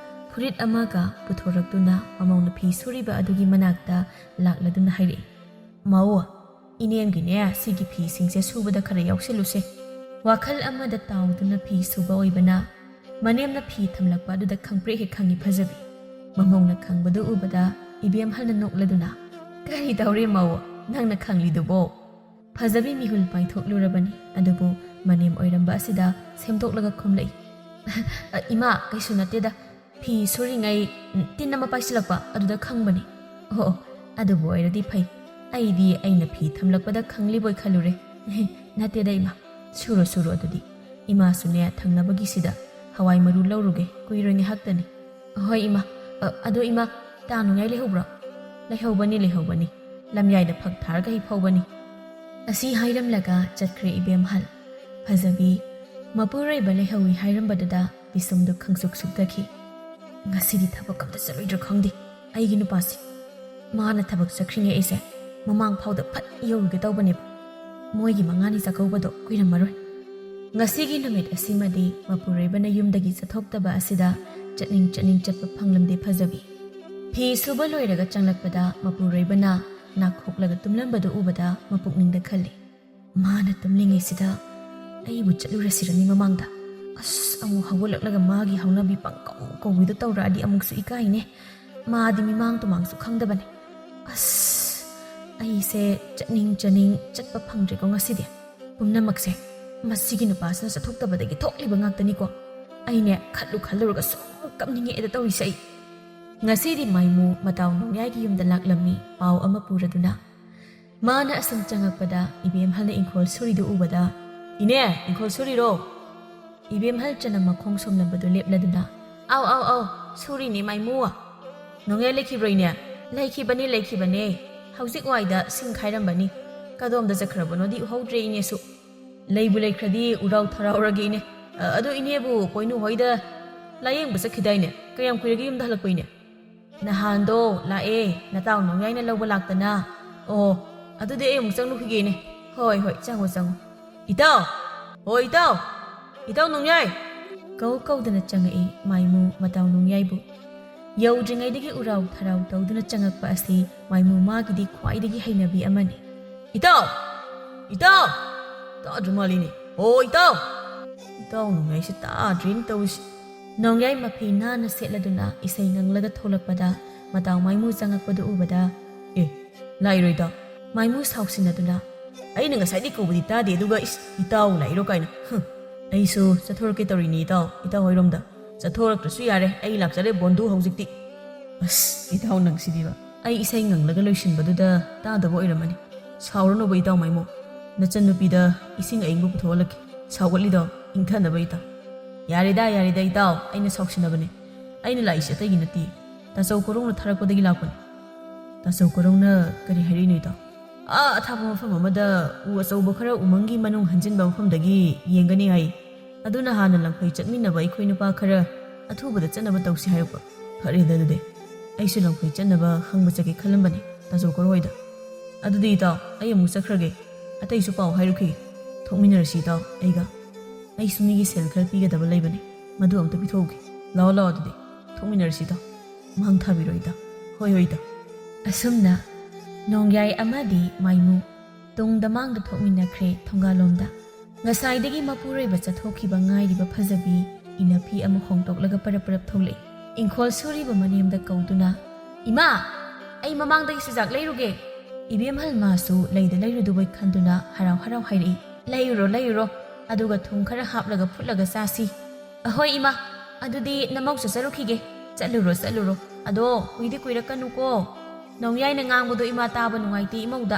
ꯐꯨꯔꯤꯠ ꯑꯃꯒ ꯄꯨꯊꯣꯔꯛꯇꯨꯅ ꯃꯃꯧꯅ ꯐꯤ ꯁꯨꯔꯤꯕ ꯑꯗꯨꯒꯤ ꯃꯅꯥꯛꯇ ꯂꯥꯛꯂꯗꯨꯅ ꯍꯥꯏꯔꯛꯏ, "ꯃꯧ, ꯏꯅꯦꯝꯒꯤꯅꯦ ꯁꯤꯒꯤ ꯐꯤꯁꯤꯡꯁꯦ ꯁꯨꯕꯗ ꯈꯔ ꯌꯥꯎꯁꯤꯜꯂꯨꯁꯦ꯫" ꯋꯥꯈꯜ ꯑꯃꯗ ꯇꯥꯎꯗꯨꯅ ꯐꯤ ꯁꯨꯕ ꯑꯣꯏꯕꯅ ꯃꯅꯦꯝꯅ ꯐꯤ ꯊꯝꯂꯛꯄ ꯑꯗꯨꯗ ꯈꯪꯄ꯭ꯔꯦꯛ ꯍꯦꯛ ꯈꯪꯉꯤ ꯐꯖꯕꯤ꯫ ꯃꯃꯧꯅ ꯈꯪꯕꯗꯨ ꯎꯕꯗ ꯏꯕꯦꯝꯍꯜꯅ ꯅꯣꯛꯂꯗꯨꯅ, "ꯀꯔꯤ ꯇꯧꯔꯦ ꯃꯧ, ꯅꯪꯅ ꯈꯪꯂꯤꯗꯨꯕꯣ?" ꯐꯖꯕꯤ ꯃꯤꯍꯨꯜ ꯄꯥꯏꯊꯣꯛꯂꯨꯔꯕꯅꯤ, ꯑꯗꯨꯕꯨ ꯃꯅꯦꯝ ꯑꯣꯏꯔꯝꯕ ꯑꯁꯤꯗ ꯁꯦꯝꯗꯣꯛꯂꯒ ꯈꯨꯝꯂꯛꯏ, "ꯑ, ꯏꯃꯥ, ꯀꯩꯁꯨ ꯅꯠꯇꯦꯗ꯫ ꯐꯤ ꯁꯨꯔꯤꯉꯩ, ꯎꯝ, ꯇꯤꯟ ꯑꯃ ꯄꯥꯏꯁꯤꯜꯂꯛꯄ, ꯑꯗꯨꯗ ꯈꯪꯕꯅꯤ꯫" "ꯑꯣ, ꯑꯣ, ꯑꯗꯨꯕꯨ ꯑꯣꯏꯔꯗꯤ ꯐꯩ꯫ ꯑꯩꯗꯤ ꯑꯩꯅ ꯐꯤ ꯊꯝꯂꯛꯄꯗ ꯈꯪꯂꯤꯕꯣꯏ ꯈꯜꯂꯨꯔꯦ꯫" "ꯅꯠꯇꯦꯗ ꯏꯃꯥ, ꯁꯨꯔꯣ, ꯁꯨꯔꯣ ꯑꯗꯨꯗꯤ꯫ ꯏꯃꯥꯁꯨꯅꯦ ꯊꯪꯅꯕꯒꯤꯁꯤꯗ ꯍꯋꯥꯏ ꯃꯔꯨ ꯂꯧꯔꯨꯒꯦ, ꯀꯨꯏꯔꯣꯏ ꯉꯥꯏꯍꯥꯛꯇꯅꯤ꯫" "ꯍꯣꯏ ꯏꯃꯥ꯫ ꯑ, ꯑꯗꯣ ꯏꯃꯥ, ꯇꯥ ꯅꯨꯡꯉꯥꯏ ꯂꯩꯍꯧꯕ꯭ꯔꯣ?" "ꯂꯩꯍꯧꯕꯅꯤ, ꯂꯩꯍꯧꯕꯅꯤ꯫ ꯂꯝꯌꯥꯏꯗ ꯐꯛ ꯊꯥꯔꯒ ꯍꯦꯛ ꯐꯧꯕꯅꯤ꯫" ꯑꯁꯤ ꯍꯥꯏꯔꯝꯂꯒ ꯆꯠꯈ꯭ꯔꯦ ꯏꯕꯦꯝꯍꯜ꯫ ꯐꯖꯕꯤ ꯃꯄꯨꯔꯣꯏꯕ ꯂꯩꯍꯧꯏ ꯍꯥꯏꯔꯝꯕꯗꯨꯗ ꯄꯤꯁꯨꯝꯗꯨ ꯈꯪꯁꯨꯛ ꯁꯨꯛꯇꯈꯤ꯫ "ꯉꯁꯤꯗꯤ ꯊꯕꯛ ꯑꯝꯇ ꯆꯠꯂꯣꯏꯗ꯭ꯔꯥ ꯈꯪꯗꯦ ꯑꯩꯒꯤ ꯅꯨꯄꯥꯁꯦ꯫ ꯃꯥꯅ ꯊꯕꯛ ꯆꯠꯈ꯭ꯔꯤꯉꯩ ꯑꯩꯁꯦ ꯃꯃꯥꯡ ꯐꯥꯎꯗ ꯐꯠ ꯌꯧꯔꯨꯒꯦ ꯇꯧꯕꯅꯦꯕ꯫ ꯃꯣꯏꯒꯤ ꯃꯉꯥꯅꯤ ꯆꯥꯛꯀꯧꯕꯗꯣ ꯀꯨꯏꯔꯝꯃꯔꯣꯏ꯫" ꯉꯁꯤꯒꯤ ꯅꯨꯃꯤꯠ ꯑꯁꯤꯃꯗꯤ ꯃꯄꯨꯔꯣꯏꯕꯅ ꯌꯨꯝꯗꯒꯤ ꯆꯠꯊꯣꯛꯇꯕ ꯑꯁꯤꯗ ꯆꯠꯅꯤꯡ ꯆꯠꯅꯤꯡ ꯆꯠꯄ ꯐꯪꯂꯝꯗꯦ ꯐꯖꯕꯤ꯫ ꯐꯤ ꯁꯨꯕ ꯂꯣꯏꯔꯒ ꯆꯪꯂꯛꯄꯗ ꯃꯄꯨꯔꯣꯏꯕꯅ ꯅꯥꯈꯣꯛꯂꯒ ꯇꯨꯝꯂꯝꯕꯗꯨ ꯎꯕꯗ ꯃꯄꯨꯛꯅꯤꯡꯗ ꯈꯜꯂꯤ, "ꯃꯥꯅ ꯇꯨꯝꯂꯤꯉꯩꯁꯤꯗ ꯑꯩꯕꯨ ꯆꯠꯂꯨꯔꯁꯤꯔꯅꯤ ꯃꯃꯥꯡꯗ꯫ ꯑꯁ, ꯑꯃꯨꯛ ꯍꯧꯒꯠꯂꯛꯂꯒ ꯃꯥꯒꯤ ꯍꯧꯅꯕꯤ ꯄꯪꯀꯧ ꯀꯧꯕꯤꯗꯣ ꯇꯧꯔꯛꯑꯗꯤ ꯑꯃꯨꯛꯁꯨ ꯏꯀꯥꯏꯅꯦ꯫ ꯃꯥꯗꯤ ꯃꯤꯃꯥꯡ ꯇꯨꯃꯥꯡꯁꯨ ꯈꯪꯗꯕꯅꯦ꯫ ꯑꯁ, ꯑꯩꯁꯦ ꯆꯠꯅꯤꯡ ꯆꯠꯅꯤꯡ ꯆꯠꯄ ꯐꯪꯗ꯭ꯔꯦꯀꯣ ꯉꯁꯤꯗꯤ꯫ ꯄꯨꯝꯅꯃꯛꯁꯦ ꯃꯁꯤꯒꯤ ꯅꯨꯄꯥꯁꯤꯅ ꯆꯠꯊꯣꯛꯇꯕꯗꯒꯤ ꯊꯣꯛꯂꯤꯕ ꯉꯥꯛꯇꯅꯤꯀꯣ꯫ ꯑꯩꯅꯦ ꯈꯜꯂꯨ ꯈꯜꯂꯨꯔꯒ ꯁꯨꯝ ꯀꯞꯅꯤꯡꯉꯛꯑꯦꯗ ꯇꯧꯔꯤꯁꯦ ꯑꯩ꯫ ꯉꯁꯤꯗꯤ ꯃꯥꯏꯃꯨ ꯃꯇꯥꯎ ꯅꯣꯡꯌꯥꯏꯒꯤ ꯌꯨꯝꯗ ꯂꯥꯛꯂꯝꯃꯤ ꯄꯥꯎ ꯑꯃ ꯄꯨꯔꯗꯨꯅ꯫ ꯃꯥꯅ ꯑꯁꯨꯝ ꯆꯪꯉꯛꯄꯗ ꯏꯕꯦꯝꯍꯜꯅ ꯏꯪꯈꯣꯜ ꯁꯨꯔꯤꯗꯨ ꯎꯕꯗ, "ꯏꯅꯦ, ꯏꯪꯈꯣꯜ ꯁꯨꯔꯤꯔꯣ?" ꯏꯕꯦꯝꯍꯜ ꯆꯅꯝ ꯃꯈꯣꯡ ꯁꯣꯝꯂꯝꯕꯗꯨ ꯂꯦꯞꯂꯗꯨꯅ, "ꯑꯥꯎ, ꯑꯥꯎ, ꯑꯥꯎ, ꯁꯨꯔꯤꯅꯦ ꯃꯥꯏꯃꯨ꯫ ꯅꯣꯡꯌꯥꯏ ꯂꯩꯈꯤꯕ꯭ꯔꯣ ꯏꯅꯦ?" "ꯂꯩꯈꯤꯕꯅꯤ, ꯂꯩꯈꯤꯕꯅꯤ꯫ ꯍꯧꯖꯤꯛ ꯋꯥꯏꯗ ꯁꯤꯡ ꯈꯥꯏꯔꯝꯕꯅꯤ꯫ ꯀꯗꯣꯝꯗ ꯆꯠꯈ꯭ꯔꯕꯅꯣꯗꯤ ꯎꯍꯧꯗ꯭ꯔꯦ ꯏꯅꯦꯁꯨ꯫ ꯂꯩꯕꯨ ꯂꯩꯈ꯭ꯔꯗꯤ ꯎꯔꯥꯎ ꯊꯔꯥꯎꯔꯒꯦ ꯏꯅꯦ꯫ ꯑ, ꯑꯗꯨ ꯏꯅꯦꯕꯨ ꯄꯣꯏꯅꯨ ꯍꯣꯏꯗ ꯂꯥꯌꯦꯡꯕ ꯆꯠꯈꯤꯗꯥꯏꯅꯦ? ꯀꯌꯥꯝ ꯀꯨꯏꯔꯒꯦ ꯌꯨꯝꯗ ꯍꯜꯂꯛꯄ ꯏꯅꯦ?" "ꯅꯍꯥꯟꯗꯣ ꯂꯥꯛꯑꯦ, ꯅꯇꯥꯎ ꯅꯣꯡꯌꯥꯏꯅ ꯂꯧꯕ ꯂꯥꯛꯇꯅ꯫ ꯑꯣ, ꯑꯗꯨꯗꯤ ꯑꯩ ꯑꯃꯨꯛ ꯆꯪꯂꯨꯈꯤꯒꯦꯅꯦ꯫" "ꯍꯣꯏ, ꯍꯣꯏ, ꯆꯪꯉꯣ, ꯆꯪꯉꯣ꯫" "ꯏꯇꯥꯎ! ꯍꯣ, ꯏꯇꯥꯎ! ꯏꯇꯥꯎ ꯅꯣꯡꯌꯥꯏ!" ꯀꯧ ꯀꯧꯗꯅ ꯆꯪꯉꯛꯏ ꯃꯥꯏꯃꯨ ꯃꯇꯥꯎ ꯅꯣꯡꯌꯥꯏꯕꯨ꯫ ꯌꯧꯗ꯭ꯔꯤꯉꯩꯗꯒꯤ ꯎꯔꯥꯎ ꯊꯔꯥꯎ ꯇꯧꯗꯨꯅ ꯆꯪꯉꯛꯄ ꯑꯁꯤ ꯃꯥꯏꯃꯨ ꯃꯥꯒꯤꯗꯤ ꯈ꯭ꯋꯥꯏꯗꯒꯤ ꯍꯩꯅꯕꯤ ꯑꯃꯅꯤ꯫ "ꯏꯇꯥꯎ! ꯏꯇꯥꯎ!" ꯇꯥꯗ꯭ꯔ ꯃꯥꯜꯂꯤꯅꯦ꯫ "ꯍꯣ, ꯏꯇꯥꯎ!" ꯏꯇꯥꯎ ꯅꯣꯡꯌꯥꯏꯁꯦ ꯇꯥꯗ꯭ꯔꯦꯅꯦ ꯇꯧꯔꯤꯁꯦ꯫ ꯅꯣꯡꯌꯥꯏ ꯃꯐꯤ ꯅꯥꯟꯅ ꯁꯦꯠꯂꯗꯨꯅ ꯏꯁꯩ ꯉꯪꯂꯒ ꯊꯣꯛꯂꯛꯄꯗ ꯃꯇꯥꯎ ꯃꯥꯏꯃꯨ ꯆꯪꯉꯛꯄꯗꯨ ꯎꯕꯗ, "ꯑꯦ, ꯂꯥꯛꯏꯔꯣ ꯏꯇꯥꯎ?" ꯃꯥꯏꯃꯨ ꯁꯥꯎꯁꯤꯟꯅꯗꯨꯅ, "ꯑꯩꯅ ꯉꯁꯥꯏꯗꯤ ꯀꯧꯕꯗꯤ ꯇꯥꯗꯦ, ꯑꯗꯨꯒ ꯏꯁ, ꯏꯇꯥꯎ ꯂꯥꯛꯏꯔꯣ ꯀꯥꯏꯅ꯫ ꯍꯨꯝ, ꯑꯩꯁꯨ ꯆꯠꯊꯣꯔꯛꯀꯦ ꯇꯧꯔꯤꯅꯤ ꯏꯇꯥꯎ, ꯏꯇꯥꯎ ꯍꯣꯏꯔꯣꯝꯗ꯫ ꯆꯠꯊꯣꯔꯛꯇ꯭ꯔꯁꯨ ꯌꯥꯔꯦ, ꯑꯩ ꯂꯥꯛꯆꯔꯦ ꯕꯣꯟꯗꯨ ꯍꯧꯖꯤꯛꯇꯤ꯫" ꯑꯁ, ꯏꯇꯥꯎ ꯅꯪꯁꯤꯗꯤꯕ꯫ ꯑꯩ ꯏꯁꯩ ꯉꯪꯂꯒ ꯂꯣꯏꯁꯤꯟꯕꯗꯨꯗ ꯇꯥꯗꯕ ꯑꯣꯏꯔꯝꯃꯅꯤ꯫ ꯁꯥꯎꯔꯅꯨꯕ ꯏꯇꯥꯎ ꯃꯥꯏꯃꯨ꯫ ꯅꯆꯟꯅꯨꯄꯤꯗ ꯏꯁꯤꯡ ꯑꯏꯪꯕ ꯄꯨꯊꯣꯛꯍꯜꯂꯛꯀꯦ꯫ ꯁꯥꯎꯒꯠꯂꯤꯗꯣ ꯏꯪꯊꯅꯕ ꯏꯇꯥꯎ꯫ ꯌꯥꯔꯦꯗ, ꯌꯥꯔꯦꯗ ꯏꯇꯥꯎ, ꯑꯩꯅ ꯁꯥꯎꯁꯤꯟꯅꯕꯅꯦ꯫ ꯑꯩꯅ ꯂꯥꯛꯏꯁꯦ ꯑꯇꯩꯒꯤ ꯅꯠꯇꯦ꯫ ꯇꯥꯆꯧ ꯀꯣꯔꯧꯅ ꯊꯥꯔꯛꯄꯗꯒꯤ ꯂꯥꯛꯄꯅꯦ꯫ ꯇꯥꯆꯧ ꯀꯣꯔꯧꯅ ꯀꯔꯤ ꯍꯥꯏꯔꯛꯏꯅꯣ ꯏꯇꯥꯎ? ꯑꯥ ꯑꯊꯥꯞꯄ ꯃꯐꯝ ꯑꯃꯗ ꯎ ꯑꯆꯧꯕ ꯈꯔ ꯎꯃꯪꯒꯤ ꯃꯅꯨꯡ ꯍꯟꯖꯤꯟꯕ ꯃꯐꯝꯗꯒꯤ ꯌꯦꯡꯒꯅꯤ ꯍꯥꯏ꯫ ꯑꯗꯨꯅ ꯍꯥꯟꯅ ꯂꯪꯐꯩ ꯆꯠꯃꯤꯟꯅꯕ ꯑꯩꯈꯣꯏ ꯅꯨꯄꯥ ꯈꯔ ꯑꯊꯨꯕꯗ ꯆꯠꯅꯕ ꯇꯧꯁꯤ ꯍꯥꯏꯔꯛꯄ꯫ ꯐꯔꯦꯗ ꯑꯗꯨꯗꯤ꯫ ꯑꯩꯁꯨ ꯂꯪꯐꯩ ꯆꯠꯅꯕ ꯍꯪꯕ ꯆꯠꯀꯦ ꯈꯜꯂꯝꯕꯅꯦ, ꯇꯥꯆꯧ ꯀꯣꯔꯧ ꯍꯣꯏꯗ꯫ ꯑꯗꯨꯗꯤ ꯏꯇꯥꯎ, ꯑꯩ ꯑꯃꯨꯛ ꯆꯠꯈ꯭ꯔꯒꯦ꯫ ꯑꯇꯩꯁꯨ ꯄꯥꯎ ꯍꯥꯏꯔꯨꯈꯤꯒꯦ꯫ ꯊꯣꯛꯃꯤꯟꯅꯔꯁꯤ ꯏꯇꯥꯎ, ꯑꯩꯒ꯫ ꯑꯩꯁꯨ ꯃꯤꯒꯤ ꯁꯦꯜ ꯈꯔ ꯄꯤꯒꯗꯕ ꯂꯩꯕꯅꯦ, ꯃꯗꯨ ꯑꯝꯇ ꯄꯤꯊꯣꯛꯎꯒꯦ꯫ ꯂꯥꯛꯑꯣ, ꯂꯥꯛꯑꯣ ꯑꯗꯨꯗꯤ꯫ ꯊꯣꯛꯃꯤꯟꯅꯔꯁꯤ ꯏꯇꯥꯎ꯫ ꯃꯥꯡ ꯊꯥꯕꯤꯔꯣ ꯏꯇꯥꯎ꯫ ꯍꯣꯏ, ꯍꯣꯏ ꯏꯇꯥꯎ꯫ ꯑꯁꯨꯝꯅ ꯅꯣꯡꯌꯥꯏ ꯑꯃꯗꯤ ꯃꯥꯏꯃꯨ ꯇꯨꯡꯗ ꯃꯥꯡꯗ ꯊꯣꯛꯃꯤꯟꯅꯈ꯭ꯔꯦ ꯊꯣꯡꯒꯥꯜꯂꯣꯝꯗ꯫ ꯉꯁꯥꯏꯗꯒꯤ ꯃꯄꯨꯔꯣꯏꯕ ꯆꯠꯊꯣꯛꯈꯤꯕ ꯉꯥꯏꯔꯤꯕ ꯐꯖꯕꯤ ꯏꯅꯐꯤ ꯑꯃ ꯍꯣꯡꯗꯣꯛꯂꯒ ꯄꯔꯞ ꯄꯔꯞ ꯊꯣꯛꯂꯛꯏ꯫ ꯏꯪꯈꯣꯜ ꯁꯨꯔꯤꯕ ꯃꯅꯦꯝꯗ ꯀꯧꯗꯨꯅ, "ꯏꯃꯥ, ꯑꯩ ꯃꯃꯥꯡꯗꯒꯤ ꯆꯨꯖꯥꯛ ꯂꯩꯔꯨꯒꯦ꯫" ꯏꯕꯦꯝꯍꯜ ꯃꯥꯁꯨ ꯂꯩꯗ ꯂꯩꯔꯨꯗꯨꯕꯩ ꯈꯟꯗꯨꯅ ꯍꯔꯥꯎ ꯍꯔꯥꯎ ꯍꯥꯏꯔꯛꯏ, "ꯂꯩꯔꯨꯔꯣ, ꯂꯩꯔꯨꯔꯣ, ꯑꯗꯨꯒ ꯊꯨꯝ ꯈꯔ ꯍꯥꯞꯂꯒ ꯐꯨꯠꯂꯒ ꯆꯥꯁꯤ꯫" "ꯑꯍꯣꯏ ꯏꯃꯥ, ꯑꯗꯨꯗꯤ ꯅꯃꯧ ꯆꯠꯆꯔꯨꯈꯤꯒꯦ꯫" "ꯆꯠꯂꯨꯔꯣ, ꯆꯠꯂꯨꯔꯣ꯫ ꯑꯗꯣ ꯀꯨꯏꯗꯤ ꯀꯨꯏꯔꯛꯀꯅꯨꯀꯣ꯫ ꯅꯣꯡꯌꯥꯏꯅ ꯉꯥꯡꯕꯗꯣ ꯏꯃꯥ ꯇꯥꯕ ꯅꯨꯡꯉꯥꯏꯇꯦ ꯏꯃꯧꯗ꯫"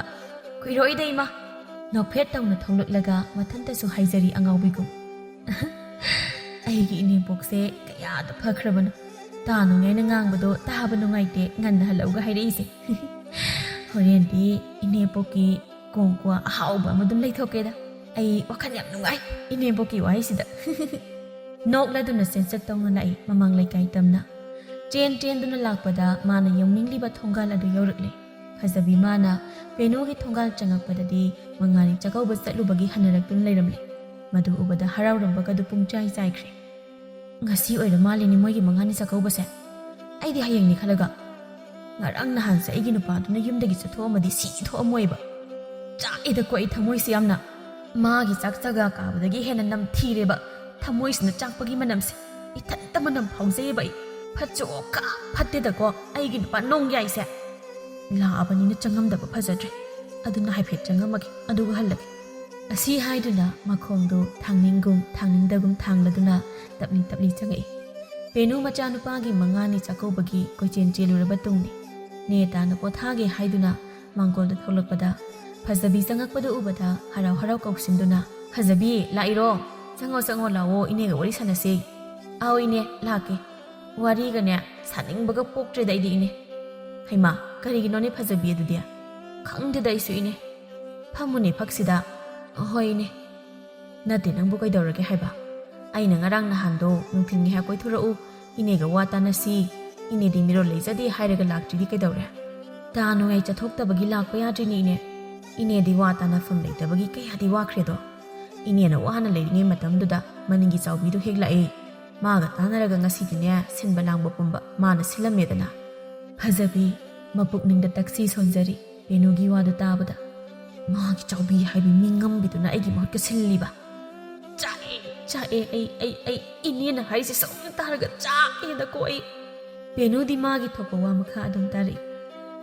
"ꯀꯨꯏꯔꯛꯑꯣꯏꯗ ꯏꯃꯥ꯫" ꯅꯣꯛꯐꯦꯠ ꯇꯧꯅ ꯊꯣꯛꯂꯛꯂꯒ ꯃꯊꯟꯇꯁꯨ ꯍꯥꯏꯖꯔꯤ ꯑꯉꯥꯎꯕꯤꯒꯨꯝ꯫ "ꯑꯩꯒꯤ ꯏꯅꯦꯝꯄꯣꯛꯁꯦ ꯀꯌꯥꯗ ꯐꯈ꯭ꯔꯕꯅꯣ꯫ ꯇꯥ ꯅꯣꯡꯌꯥꯏꯅ ꯉꯥꯡꯕꯗꯣ ꯇꯥꯕ ꯅꯨꯡꯉꯥꯏꯇꯦ, ꯉꯟꯅ ꯍꯜꯂꯛꯎꯒ ꯍꯥꯏꯔꯛꯏꯁꯦ꯫" "ꯍꯣꯔꯦꯟꯗꯤ ꯏꯅꯦꯝꯄꯣꯛꯀꯤ ꯀꯣꯡꯀ꯭ꯋꯥ ꯑꯍꯥꯎꯕ ꯑꯃ ꯑꯗꯨꯝ ꯂꯩꯊꯣꯛꯀꯦꯗ꯫ ꯑꯩ ꯋꯥꯈꯜ ꯌꯥꯝ ꯅꯨꯡꯉꯥꯏ ꯏꯅꯦꯝꯕꯣꯛꯀꯤ ꯋꯥꯍꯩꯁꯤꯗ꯫" ꯅꯣꯛꯂꯗꯨꯅ ꯆꯦꯟꯆꯠ ꯇꯧꯅ ꯂꯥꯛꯏ ꯃꯃꯥꯡ ꯂꯩꯀꯥꯏ ꯇꯝꯅ꯫ ꯆꯦꯟ ꯆꯦꯟꯗꯨꯅ ꯂꯥꯛꯄꯗ ꯃꯥꯅ ꯌꯧꯅꯤꯡꯂꯤꯕ ꯊꯣꯡꯒꯥꯜ ꯑꯗꯨ ꯌꯧꯔꯛꯂꯦ꯫ ꯐꯖꯕꯤ ꯃꯥꯅ ꯄꯦꯅꯨꯒꯤ ꯊꯣꯡꯒꯥꯜ ꯆꯪꯉꯛꯄꯗꯗꯤ ꯃꯉꯥꯅꯤ ꯆꯥꯛꯀꯧꯕ ꯆꯠꯂꯨꯕꯒꯤ ꯍꯟꯅꯔꯛꯇꯨꯅ ꯂꯩꯔꯝꯂꯦ꯫ ꯃꯗꯨ ꯎꯕꯗ ꯍꯔꯥꯎꯔꯝꯕꯒꯗꯨ ꯄꯨꯡꯆꯥꯏ ꯆꯥꯏꯈ꯭ꯔꯦ꯫ "ꯉꯁꯤ ꯑꯣꯏꯔ ꯃꯥꯜꯂꯤꯅꯦ ꯃꯣꯏꯒꯤ ꯃꯉꯥꯅꯤ ꯆꯥꯛꯀꯧꯕꯁꯦ꯫ ꯑꯩꯗꯤ ꯍꯌꯦꯡꯅꯤ ꯈꯜꯂꯒ꯫ ꯉꯔꯥꯡ ꯅꯍꯥꯟꯁꯦ ꯑꯩꯒꯤ ꯅꯨꯄꯥꯗꯨꯅ ꯌꯨꯝꯗꯒꯤ ꯆꯠꯊꯣꯛꯑꯝꯃꯗꯤ ꯁꯤ ꯊꯣꯛꯑꯝꯃꯣꯏꯕ꯫ ꯆꯥꯛꯑꯦꯗꯀꯣ ꯑꯩ ꯊꯃꯣꯏꯁꯦ ꯌꯥꯝꯅ꯫ ꯃꯥꯒꯤ ꯆꯥꯛ ꯆꯒꯥ ꯀꯥꯕꯗꯒꯤ ꯍꯦꯟꯅ ꯅꯝꯊꯤꯔꯦꯕ꯫ ꯊꯃꯣꯏꯁꯤꯅ ꯆꯥꯛꯄꯒꯤ ꯃꯅꯝꯁꯦ꯫ ꯏꯊꯟꯇ ꯃꯅꯝ ꯐꯥꯎꯖꯩꯌꯦꯕ ꯑꯩ꯫ ꯐꯠꯁꯨ ꯈꯥ ꯐꯠꯇꯦꯗꯀꯣ ꯑꯩꯒꯤ ꯅꯨꯄꯥ ꯅꯣꯡ ꯌꯥꯏꯁꯦ꯫ ꯂꯥꯛꯑꯕꯅꯤꯅ ꯆꯪꯉꯝꯗꯕ ꯐꯖꯗ꯭ꯔꯦ꯫ ꯑꯗꯨꯅ ꯍꯥꯏꯐꯦꯠ ꯆꯪꯉꯝꯃꯒꯦ, ꯑꯗꯨꯒ ꯍꯜꯂꯒꯦ꯫" ꯑꯁꯤ ꯍꯥꯏꯗꯨꯅ ꯃꯈꯣꯡꯗꯨ ꯊꯥꯡꯅꯤꯡꯒꯨꯝ ꯊꯥꯡꯅꯤꯡꯗꯒꯨꯝ ꯊꯥꯡꯂꯗꯨꯅ ꯇꯞꯂꯤ ꯇꯞꯂꯤ ꯆꯪꯉꯛꯏ꯫ ꯄꯦꯅꯨ ꯃꯆꯥꯅꯨꯄꯥꯒꯤ ꯃꯉꯥꯅꯤ ꯆꯥꯛꯀꯧꯕꯒꯤ ꯀꯣꯏꯆꯦꯟ ꯆꯦꯜꯂꯨꯔꯕ ꯇꯨꯡꯅꯤ꯫ ꯅꯦ ꯇꯥꯅ ꯄꯣꯊꯥꯒꯦ ꯍꯥꯏꯗꯨꯅ ꯃꯥꯡꯒꯣꯜꯗ ꯊꯣꯛꯂꯛꯄꯗ ꯐꯖꯕꯤ ꯆꯪꯉꯛꯄꯗꯨ ꯎꯕꯗ ꯍꯔꯥꯎ ꯍꯔꯥꯎ ꯀꯧꯁꯤꯟꯗꯨꯅ, "ꯐꯖꯕꯤ, ꯂꯥꯛꯏꯔꯣ? ꯆꯪꯉꯣ, ꯆꯪꯉꯣ, ꯂꯥꯛꯑꯣ, ꯏꯅꯦꯒ ꯋꯥꯔꯤ ꯁꯥꯟꯅꯁꯤ꯫" "ꯑꯧ ꯏꯅꯦ, ꯂꯥꯛꯀꯦ꯫ ꯋꯥꯔꯤꯒꯅꯦ ꯁꯥꯅꯤꯡꯕꯒ ꯄꯣꯛꯇ꯭ꯔꯦꯗ ꯑꯩꯗꯤ ꯏꯅꯦ꯫" "ꯍꯩꯃꯥ, ꯀꯔꯤꯒꯤꯅꯣꯅꯦ ꯐꯖꯕꯤ ꯑꯗꯨꯗꯤ?" "ꯈꯪꯗꯦꯗ ꯑꯩꯁꯨ ꯏꯅꯦ꯫ ꯐꯝꯃꯨꯅꯦ ꯐꯛꯁꯤꯗ꯫" "ꯍꯣꯏ ꯏꯅꯦ꯫" "ꯅꯠꯇꯦ, ꯅꯪꯕꯨ ꯀꯩꯗꯧꯔꯒꯦ ꯍꯥꯏꯕ? ꯑꯩꯅ ꯉꯔꯥꯡ ꯅꯍꯥꯟꯗꯣ ꯅꯨꯡꯊꯤꯜ ꯉꯥꯏꯍꯥꯛ ꯀꯣꯏꯊꯣꯔꯛꯎ, ꯏꯅꯦꯒ ꯋꯥ ꯇꯥꯅꯁꯤ, ꯏꯅꯦꯗꯤ ꯃꯤꯔꯣꯜ ꯂꯩꯖꯗꯦ ꯍꯥꯏꯔꯒ ꯂꯥꯛꯇ꯭ꯔꯤꯗꯤ ꯀꯩꯗꯧꯔꯦ? ꯇꯥ ꯅꯨꯡꯉꯥꯏ ꯆꯠꯊꯣꯛꯇꯕꯒꯤ ꯂꯥꯛꯄ ꯌꯥꯗ꯭ꯔꯤꯅꯦ ꯏꯅꯦ꯫ ꯏꯅꯦꯗꯤ ꯋꯥ ꯇꯥꯅꯐꯝ ꯂꯩꯇꯕꯒꯤ ꯀꯌꯥꯗꯤ ꯋꯥꯈ꯭ꯔꯦꯗꯣ꯫ ꯏꯅꯦꯅ ꯋꯥꯅ ꯂꯩꯔꯤꯉꯩ ꯃꯇꯝꯗꯨꯗ ꯃꯅꯤꯡꯒꯤ ꯆꯥꯎꯕꯤꯗꯨ ꯍꯦꯛ ꯂꯥꯛꯑꯦ꯫ ꯃꯥꯒ ꯇꯥꯟꯅꯔꯒ ꯉꯁꯤꯗꯤꯅꯦ ꯁꯤꯟꯕ ꯂꯥꯡꯕ ꯄꯨꯝꯕ ꯃꯥꯅ ꯁꯤꯜꯂꯝꯃꯦꯗꯅ꯫" ꯐꯖꯕꯤ ꯃꯄꯨꯛꯅꯤꯡꯗ ꯇꯛꯁꯤ ꯁꯣꯟꯖꯔꯤ ꯄꯦꯅꯨꯒꯤ ꯋꯥꯗꯨ ꯇꯥꯕꯗ꯫ ꯃꯥꯒꯤ ꯆꯥꯎꯕꯤ ꯍꯥꯏꯕꯤ ꯃꯤꯉꯝꯕꯤꯗꯨꯅ ꯑꯩꯒꯤ ꯃꯍꯨꯠꯀ ꯁꯤꯜꯂꯤꯕ꯫ "ꯆꯥꯛꯑꯦ, ꯆꯥꯛꯑꯦ, ꯑꯩ, ꯑꯩ, ꯑꯩ ꯏꯅꯦꯅ ꯍꯥꯏꯔꯤꯁꯦ ꯁꯨꯝ ꯇꯥꯔꯒ ꯆꯥꯛꯑꯦꯗꯀꯣ ꯑꯩ"꯫ ꯄꯦꯅꯨꯗꯤ ꯃꯥꯒꯤ ꯊꯣꯛꯄ ꯋꯥ ꯃꯈꯥ ꯑꯗꯨꯝ ꯇꯥꯔꯛꯏ꯫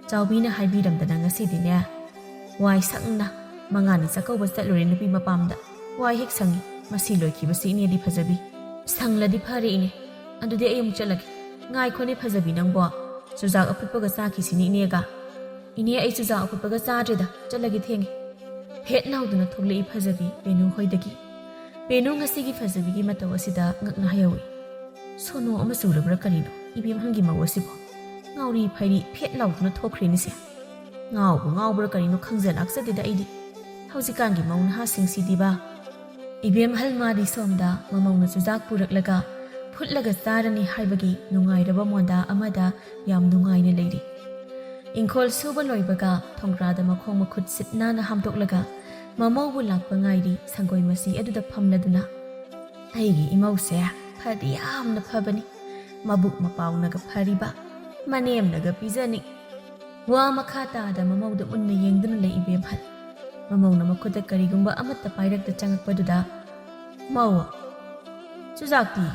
"ꯆꯥꯎꯕꯤꯅ ꯍꯥꯏꯕꯤꯔꯝꯗꯅ ꯉꯁꯤꯗꯤꯅꯦ, ꯋꯥꯏ ꯁꯪꯅ ꯃꯉꯥꯅꯤ ꯆꯥꯛꯀꯧꯕ ꯆꯠꯂꯨꯔꯦ ꯅꯨꯄꯤ ꯃꯄꯥꯝꯗ꯫ ꯋꯥꯏ ꯍꯦꯛ ꯁꯪꯉꯤ꯫ ꯃꯁꯤ ꯂꯣꯏꯈꯤꯕꯁꯤ ꯏꯅꯦꯗꯤ ꯐꯖꯕꯤ꯫ ꯁꯪꯂꯗꯤ ꯐꯔꯦ ꯏꯅꯦ꯫ ꯑꯗꯨꯗꯤ ꯑꯩ ꯑꯃꯨꯛ ꯆꯠꯂꯒꯦ꯫ ꯉꯥꯏꯈꯣꯅꯦ ꯐꯖꯕꯤ ꯅꯪꯕꯣ꯫ ꯆꯨꯖꯥꯛ ꯑꯐꯨꯠꯄꯒ ꯆꯥꯈꯤꯁꯤꯅꯦ ꯏꯅꯦꯒ꯫ ꯏꯅꯦ, ꯑꯩ ꯆꯨꯖꯥꯛ ꯑꯐꯨꯠꯄꯒ ꯆꯥꯗ꯭ꯔꯦꯗ꯫ ꯆꯠꯂꯒꯦ ꯊꯦꯡꯉꯦ"꯫ ꯐꯦꯠ ꯂꯥꯎꯗꯨꯅ ꯊꯣꯛꯂꯛꯏ ꯐꯖꯕꯤ ꯄꯦꯅꯨ ꯍꯣꯏꯗꯒꯤ꯫ ꯄꯦꯅꯨ ꯉꯁꯤꯒꯤ ꯐꯖꯕꯤꯒꯤ ꯃꯇꯧ ꯑꯁꯤꯗ ꯉꯛꯅ ꯍꯥꯏꯍꯧꯏ꯫ "ꯁꯣꯅꯣ ꯑꯃ ꯆꯨꯔꯕ꯭ꯔꯥ ꯀꯔꯤꯅꯣ? ꯏꯕꯦꯝꯍꯜꯒꯤ ꯃꯧ ꯑꯁꯤꯕꯣ꯫ ꯉꯥꯎꯔꯤ ꯐꯩꯔꯤ ꯐꯦꯠ ꯂꯥꯎꯗꯨꯅ ꯊꯣꯛꯈ꯭ꯔꯦꯅꯦꯁꯦ꯫ ꯉꯥꯎꯕ ꯉꯥꯎꯕ꯭ꯔꯥ ꯀꯔꯤꯅꯣ ꯈꯪꯖ ꯂꯥꯛꯆꯗꯦꯗ ꯑꯩꯗꯤ꯫ ꯍꯧꯖꯤꯛꯀꯥꯟꯒꯤ ꯃꯧ ꯅꯍꯥꯁꯤꯡꯁꯤꯗꯤꯕ"꯫ ꯏꯕꯦꯝꯍꯜ ꯃꯥꯗꯤ ꯁꯣꯝꯗ ꯃꯃꯧꯅ ꯆꯨꯖꯥꯛ ꯄꯨꯔꯛꯂꯒ ꯐꯨꯠꯂꯒ ꯆꯥꯔꯅꯤ ꯍꯥꯏꯕꯒꯤ ꯅꯨꯡꯉꯥꯏꯔꯕ ꯃꯣꯟꯗꯥ ꯑꯃꯗ ꯌꯥꯝ ꯅꯨꯡꯉꯥꯏꯅ ꯂꯩꯔꯤ꯫ ꯏꯪꯈꯣꯜ ꯁꯨꯕ ꯂꯣꯏꯕꯒ ꯊꯣꯡꯒ꯭ꯔꯥꯗ ꯃꯈꯣꯡ ꯃꯈꯨꯠ ꯁꯤꯠ ꯅꯥꯟꯅ ꯍꯥꯝꯗꯣꯛꯂꯒ ꯃꯃꯧꯕꯨ ꯂꯥꯛꯄ ꯉꯥꯏꯔꯤ ꯁꯪꯒꯣꯏ ꯃꯆꯤ ꯑꯗꯨꯗ ꯐꯝꯂꯗꯨꯅ꯫ "ꯑꯩꯒꯤ ꯏꯃꯧꯁꯦ ꯐꯗꯤ ꯌꯥꯝꯅ ꯐꯕꯅꯤ꯫ ꯃꯕꯨꯛ ꯃꯄꯥꯎꯅꯒ ꯐꯔꯤꯕ, ꯃꯅꯦꯝꯅꯒ ꯄꯤꯖꯅꯤ"꯫ ꯋꯥ ꯃꯈꯥ ꯇꯥꯗ ꯃꯃꯧꯗ ꯃꯨꯟꯅ ꯌꯦꯡꯗꯨꯅ ꯂꯩ ꯏꯕꯦꯝꯍꯜ꯫ ꯃꯃꯧꯅ ꯃꯈꯨꯠꯇ ꯀꯔꯤꯒꯨꯝꯕ ꯑꯃꯠꯇ ꯄꯥꯏꯔꯛꯇ ꯆꯪꯉꯛꯄꯗꯨꯗ, "ꯃꯧ, ꯆꯨꯖꯥꯛꯇꯤ?"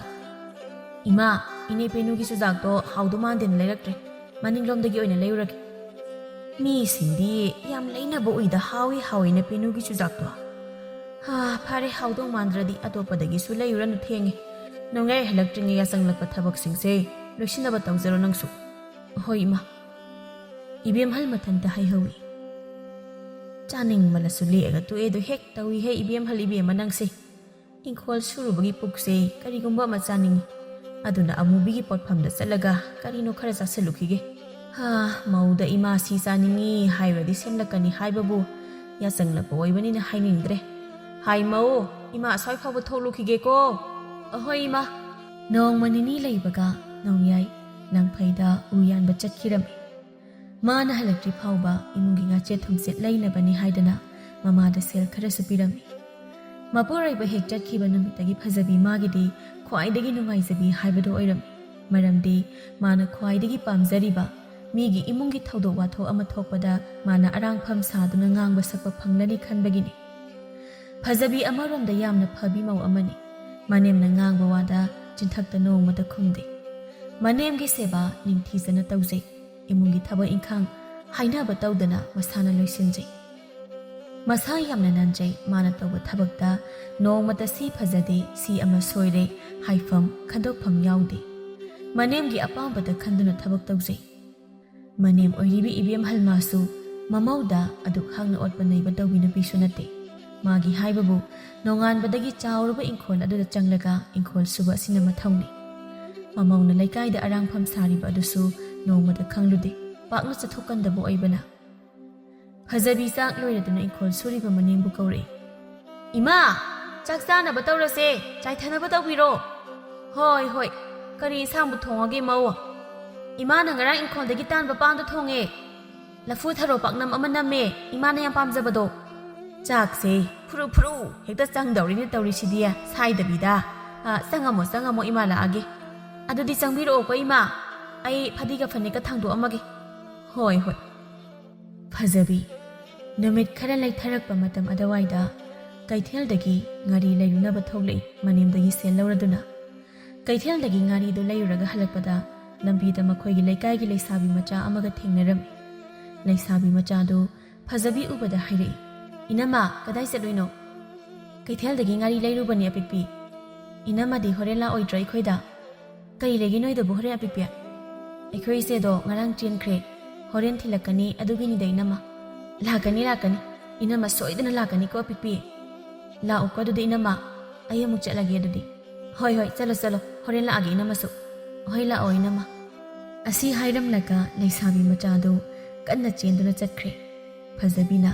"ꯏꯃꯥ, ꯏꯅꯦ ꯄꯦꯅꯨꯒꯤ ꯆꯨꯖꯥꯛꯇꯣ ꯍꯥꯎꯗꯧ ꯃꯥꯟꯗꯦꯅ ꯂꯩꯔꯛꯇ꯭ꯔꯦ꯫ ꯃꯅꯤꯡꯂꯣꯝꯗꯒꯤ ꯑꯣꯏꯅ ꯂꯩꯔꯨꯔꯒꯦ꯫ ꯃꯤꯁꯤꯡꯗꯤ ꯌꯥꯝ ꯂꯩꯅꯕ ꯎꯏꯗ, ꯍꯥꯎꯏ ꯍꯥꯎꯏꯅ ꯄꯦꯅꯨꯒꯤ ꯆꯨꯖꯥꯛꯇꯣ꯫ ꯍꯥ, ꯐꯔꯦ, ꯍꯥꯎꯗꯧ ꯃꯥꯟꯗ꯭ꯔꯗꯤ ꯑꯇꯣꯞꯄꯗꯒꯤꯁꯨ ꯂꯩꯔꯨꯔꯅꯨ, ꯊꯦꯡꯉꯦ꯫ ꯅꯣꯡꯌꯥꯏ ꯍꯜꯂꯛꯇ꯭ꯔꯤꯉꯩ ꯌꯥꯆꯪꯂꯛꯄ ꯊꯕꯛꯁꯤꯡꯁꯦ ꯂꯣꯏꯁꯤꯟꯅꯕ ꯇꯧꯖꯔꯣ ꯅꯪꯁꯨ"꯫ "ꯍꯣꯏ ꯏꯃꯥ"꯫ ꯏꯕꯦꯝꯍꯜ ꯃꯊꯟꯇ ꯍꯥꯏꯍꯧꯏ꯫ ꯆꯥꯅꯤꯡꯕꯅꯁꯨ ꯂꯦꯛꯑꯒ ꯇꯣꯛꯑꯦꯗꯣ ꯍꯦꯛ ꯇꯧꯏꯍꯦ ꯏꯕꯦꯝꯍꯜ ꯏꯕꯦꯝꯃ ꯅꯪꯁꯦ꯫ ꯏꯪꯈꯣꯜ ꯁꯨꯔꯨꯕꯒꯤ ꯄꯨꯛꯁꯦ ꯀꯔꯤꯒꯨꯝꯕ ꯑꯃ ꯆꯥꯅꯤꯡꯏ꯫ ꯑꯗꯨꯅ ꯑꯃꯨꯕꯤꯒꯤ ꯄꯣꯠꯐꯝꯗ ꯆꯠꯂꯒ ꯀꯔꯤꯅꯣ ꯈꯔ ꯆꯥꯁꯤꯜꯂꯨꯈꯤꯒꯦ꯫ ꯍꯥ, ꯃꯧꯗ ꯏꯃꯥ ꯁꯤ ꯆꯥꯅꯤꯡꯏ ꯍꯥꯏꯔꯨꯔꯗꯤ ꯁꯦꯝꯂꯛꯀꯅꯤ ꯍꯥꯏꯕꯕꯨ ꯌꯥꯆꯪꯂꯛꯄ ꯑꯣꯏꯕꯅꯤꯅ ꯍꯥꯏꯅꯤꯡꯗ꯭ꯔꯦ꯫ "ꯍꯥꯏ ꯃꯧ, ꯏꯃꯥ ꯑꯁ꯭ꯋꯥꯏ ꯐꯥꯎꯕ ꯊꯣꯛꯂꯨꯈꯤꯒꯦꯀꯣ"꯫ "ꯑꯍꯣꯏ ꯏꯃꯥ"꯫ ꯅꯣꯡꯃ ꯅꯤꯅꯤ ꯂꯩꯕꯒ ꯅꯣꯡꯌꯥꯏ ꯂꯪꯐꯩꯗ ꯎ ꯌꯥꯟꯕ ꯆꯠꯈꯤꯔꯝꯃꯤ꯫ ꯃꯥꯅ ꯍꯜꯂꯛꯇ꯭ꯔꯤ ꯐꯥꯎꯕ ꯏꯃꯨꯡꯒꯤ ꯉꯥꯆꯦꯠ ꯊꯨꯝꯆꯦꯠ ꯂꯩꯅꯕꯅꯤ ꯍꯥꯏꯗꯅ ꯃꯃꯥꯗ ꯁꯦꯜ ꯈꯔꯁꯨ ꯄꯤꯔꯝꯃꯤ꯫ ꯃꯄꯨꯔꯣꯏꯕ ꯍꯦꯛ ꯆꯠꯈꯤꯕ ꯅꯨꯃꯤꯠꯇꯒꯤ ꯐꯖꯕꯤ ꯃꯥꯒꯤꯗꯤ ꯈ꯭ꯋꯥꯏꯗꯒꯤ ꯅꯨꯡꯉꯥꯏꯖꯕꯤ ꯍꯥꯏꯕꯗꯨ ꯑꯣꯏꯔꯝꯃꯤ꯫ ꯃꯔꯝꯗꯤ ꯃꯥꯅ ꯈ꯭ꯋꯥꯏꯗꯒꯤ ꯄꯥꯝꯖꯔꯤꯕ ꯃꯤꯒꯤ ꯏꯃꯨꯡꯒꯤ ꯊꯧꯗꯣꯛ ꯋꯥꯊꯣꯛ ꯑꯃ ꯊꯣꯛꯄꯗ ꯃꯥꯅ ꯑꯔꯥꯡꯐꯝ ꯁꯥꯗꯨꯅ ꯉꯥꯡꯕ ꯁꯛꯄ ꯐꯪꯂꯅꯤ ꯈꯟꯕꯒꯤꯅꯤ꯫ ꯐꯖꯕꯤ ꯑꯃꯔꯣꯝꯗ ꯌꯥꯝꯅ ꯐꯕꯤ ꯃꯧ ꯑꯃꯅꯤ꯫ ꯃꯅꯦꯝꯅ ꯉꯥꯡꯕ ꯋꯥꯗ ꯆꯤꯟꯊꯛꯇ ꯅꯣꯡꯃꯇ ꯈꯨꯝꯗꯦ꯫ ꯃꯅꯦꯝꯒꯤ ꯁꯦꯕꯥ ꯅꯤꯡꯊꯤꯖꯅ ꯇꯧꯖꯩ꯫ ꯏꯃꯨꯡꯒꯤ ꯊꯕꯛ ꯏꯪꯈꯥꯡ ꯍꯥꯏꯅꯕ ꯇꯧꯗꯅ ꯃꯁꯥꯅ ꯂꯣꯏꯁꯤꯟꯖꯩ꯫ ꯃꯁꯥ ꯌꯥꯝꯅ ꯅꯥꯟꯖꯩ꯫ ꯃꯥꯅ ꯇꯧꯕ ꯊꯕꯛꯇ ꯅꯣꯡꯃꯇ ꯁꯤ ꯐꯖꯗꯦ, ꯁꯤ ꯑꯃ ꯁꯣꯏꯔꯦ ꯍꯥꯏꯐꯝ, ꯈꯟꯗꯣꯛꯐꯝ ꯌꯥꯎꯗꯦ꯫ ꯃꯅꯦꯝꯒꯤ ꯑꯄꯥꯝꯕꯇ ꯈꯟꯗꯨꯅ ꯊꯕꯛ ꯇꯧꯖꯩ꯫ ꯃꯅꯦꯝ ꯑꯣꯏꯔꯤꯕꯤ ꯏꯕꯦꯝꯍꯜ ꯃꯥꯁꯨ ꯃꯃꯧꯗ ꯑꯗꯨꯛ ꯍꯥꯛꯅ ꯑꯣꯠꯄ ꯅꯩꯕ ꯇꯧꯕꯤ ꯅꯨꯄꯤꯁꯨ ꯅꯠꯇꯦ꯫ ꯃꯥꯒꯤ ꯍꯥꯏꯕꯕꯨ ꯅꯣꯡꯉꯥꯟꯕꯗꯒꯤ ꯆꯥꯎꯔꯕ ꯏꯪꯈꯣꯜ ꯑꯗꯨꯗ ꯆꯪꯂꯒ ꯏꯪꯈꯣꯜ ꯁꯨꯕ ꯑꯁꯤꯅ ꯃꯊꯧꯅꯤ꯫ ꯃꯃꯧꯅ ꯂꯩꯀꯥꯏꯗ ꯑꯔꯥꯡꯐꯝ ꯁꯥꯔꯤꯕ ꯑꯗꯨꯁꯨ ꯅꯣꯡꯃꯇ ꯈꯪꯂꯨꯗꯦ꯫ ꯄꯥꯛꯅ ꯆꯠꯊꯣꯛꯀꯟꯗꯕ ꯑꯣꯏꯕꯅ꯫ ꯐꯖꯕꯤ ꯆꯥꯛ ꯂꯣꯏꯔꯗꯨꯅ ꯏꯪꯈꯣꯜ ꯁꯨꯔꯤꯕ ꯃꯅꯦꯝꯕꯨ ꯀꯧꯔꯛꯏ꯫ "ꯏꯃꯥ, ꯆꯥꯛ ꯆꯥꯅꯕ ꯇꯧꯔꯁꯦ, ꯆꯥꯏꯊꯅꯕ ꯇꯧꯕꯤꯔꯣ"꯫ "ꯍꯣꯏ, ꯍꯣꯏ, ꯀꯔꯤ ꯏꯟꯁꯥꯡꯕꯨ ꯊꯣꯡꯉꯒꯦ ꯃꯧ?" "ꯏꯃꯥꯅ ꯉꯔꯥꯡ ꯏꯪꯈꯣꯜꯗꯒꯤ ꯇꯥꯟꯕ ꯄꯥꯟꯗꯣ ꯊꯣꯡꯉꯦ꯫ ꯂꯐꯨ ꯊꯔꯣ ꯄꯥꯛꯅꯝ ꯑꯃ ꯅꯝꯃꯦ, ꯏꯃꯥꯅ ꯌꯥꯝ ꯄꯥꯝꯖꯕꯗꯣ"꯫ "ꯆꯥꯛꯁꯦ ꯐꯨꯔꯨ ꯐꯨꯔꯨ ꯍꯦꯛꯇ ꯆꯪꯗꯧꯔꯤꯅꯦ ꯇꯧꯔꯤꯁꯤꯗꯤ, ꯁꯥꯏꯗꯕꯤꯗ꯫ ꯑ, ꯆꯪꯉꯝꯃꯣ, ꯆꯪꯉꯝꯃꯣ, ꯏꯃꯥ ꯂꯥꯛꯑꯒꯦ꯫ ꯑꯗꯨꯗꯤ ꯆꯪꯕꯤꯔꯛꯑꯣꯀꯣ ꯏꯃꯥ, ꯑꯩ ꯐꯗꯤꯒ ꯐꯅꯦꯛꯀ ꯊꯥꯡꯗꯣꯛꯑꯝꯃꯒꯦ"꯫ "ꯍꯣꯏ, ꯍꯣꯏ"꯫ ꯐꯖꯕꯤ꯫ ꯅꯨꯃꯤꯠ ꯈꯔ ꯂꯩꯊꯔꯛꯄ ꯃꯇꯝ ꯑꯗꯨꯋꯥꯏꯗ ꯀꯩꯊꯦꯜꯗꯒꯤ ꯉꯥꯔꯤ ꯂꯩꯔꯨꯅꯕ ꯊꯣꯛꯂꯛꯏ, ꯃꯅꯦꯝꯗꯒꯤ ꯁꯦꯜ ꯂꯧꯔꯗꯨꯅ꯫ ꯀꯩꯊꯦꯜꯗꯒꯤ ꯉꯥꯔꯤꯗꯨ ꯂꯩꯔꯨꯔꯒ ꯍꯜꯂꯛꯄꯗ ꯂꯝꯕꯤꯗ ꯃꯈꯣꯏꯒꯤ ꯂꯩꯀꯥꯏꯒꯤ ꯂꯩꯁꯥꯕꯤ ꯃꯆꯥ ꯑꯃꯒ ꯊꯦꯡꯅꯔꯝꯃꯤ꯫ ꯂꯩꯁꯥꯕꯤ ꯃꯆꯥꯗꯨ ꯐꯖꯕꯤ ꯎꯕꯗ ꯍꯥꯏꯔꯛꯏ, "ꯏꯅꯝꯃ, ꯀꯗꯥꯏ ꯆꯠꯂꯨꯏꯅꯣ?" "ꯀꯩꯊꯦꯜꯗꯒꯤ ꯉꯥꯔꯤ ꯂꯩꯔꯨꯕꯅꯤ ꯑꯄꯤꯛꯄꯤ"꯫ "ꯏꯅꯝꯃꯗꯤ ꯍꯣꯔꯦꯟ ꯂꯥꯛꯑꯣꯏꯗ꯭ꯔꯣ ꯑꯩꯈꯣꯏꯗ?" "ꯀꯔꯤ ꯂꯩꯒꯦ ꯅꯣꯏꯗꯕꯨ ꯍꯣꯔꯦꯟ ꯑꯄꯤꯛꯄꯤ?" "ꯑꯩꯈꯣꯏ ꯏꯆꯦꯗꯣ ꯉꯔꯥꯡ ꯆꯦꯟꯈ꯭ꯔꯦ, ꯍꯣꯔꯦꯟ ꯊꯤꯜꯂꯛꯀꯅꯤ, ꯑꯗꯨꯒꯤꯅꯤꯗ ꯏꯅꯝꯃ"꯫ "ꯂꯥꯛꯀꯅꯤ, ꯂꯥꯛꯀꯅꯤ, ꯏꯅꯝꯃ ꯁꯣꯏꯗꯅ ꯂꯥꯛꯀꯅꯤꯀꯣ ꯑꯄꯤꯛꯄꯤ"꯫ "ꯂꯥꯛꯎꯀꯣ ꯑꯗꯨꯗꯤ ꯏꯅꯝꯃ, ꯑꯩ ꯑꯃꯨꯛ ꯆꯠꯂꯒꯦ ꯑꯗꯨꯗꯤ"꯫ "ꯍꯣꯏ, ꯍꯣꯏ, ꯆꯠꯂꯣ, ꯆꯠꯂꯣ, ꯍꯣꯔꯦꯟ ꯂꯥꯛꯑꯒꯦ ꯏꯅꯝꯃꯁꯨ"꯫ "ꯍꯣꯏ, ꯂꯥꯛꯑꯣ ꯏꯅꯝꯃ"꯫ ꯑꯁꯤ ꯍꯥꯏꯔꯝꯂꯒ ꯂꯩꯁꯥꯕꯤ ꯃꯆꯥꯗꯨ ꯀꯟꯅ ꯆꯦꯟꯗꯨꯅ ꯆꯠꯈ꯭ꯔꯦ꯫ ꯐꯖꯕꯤꯅ,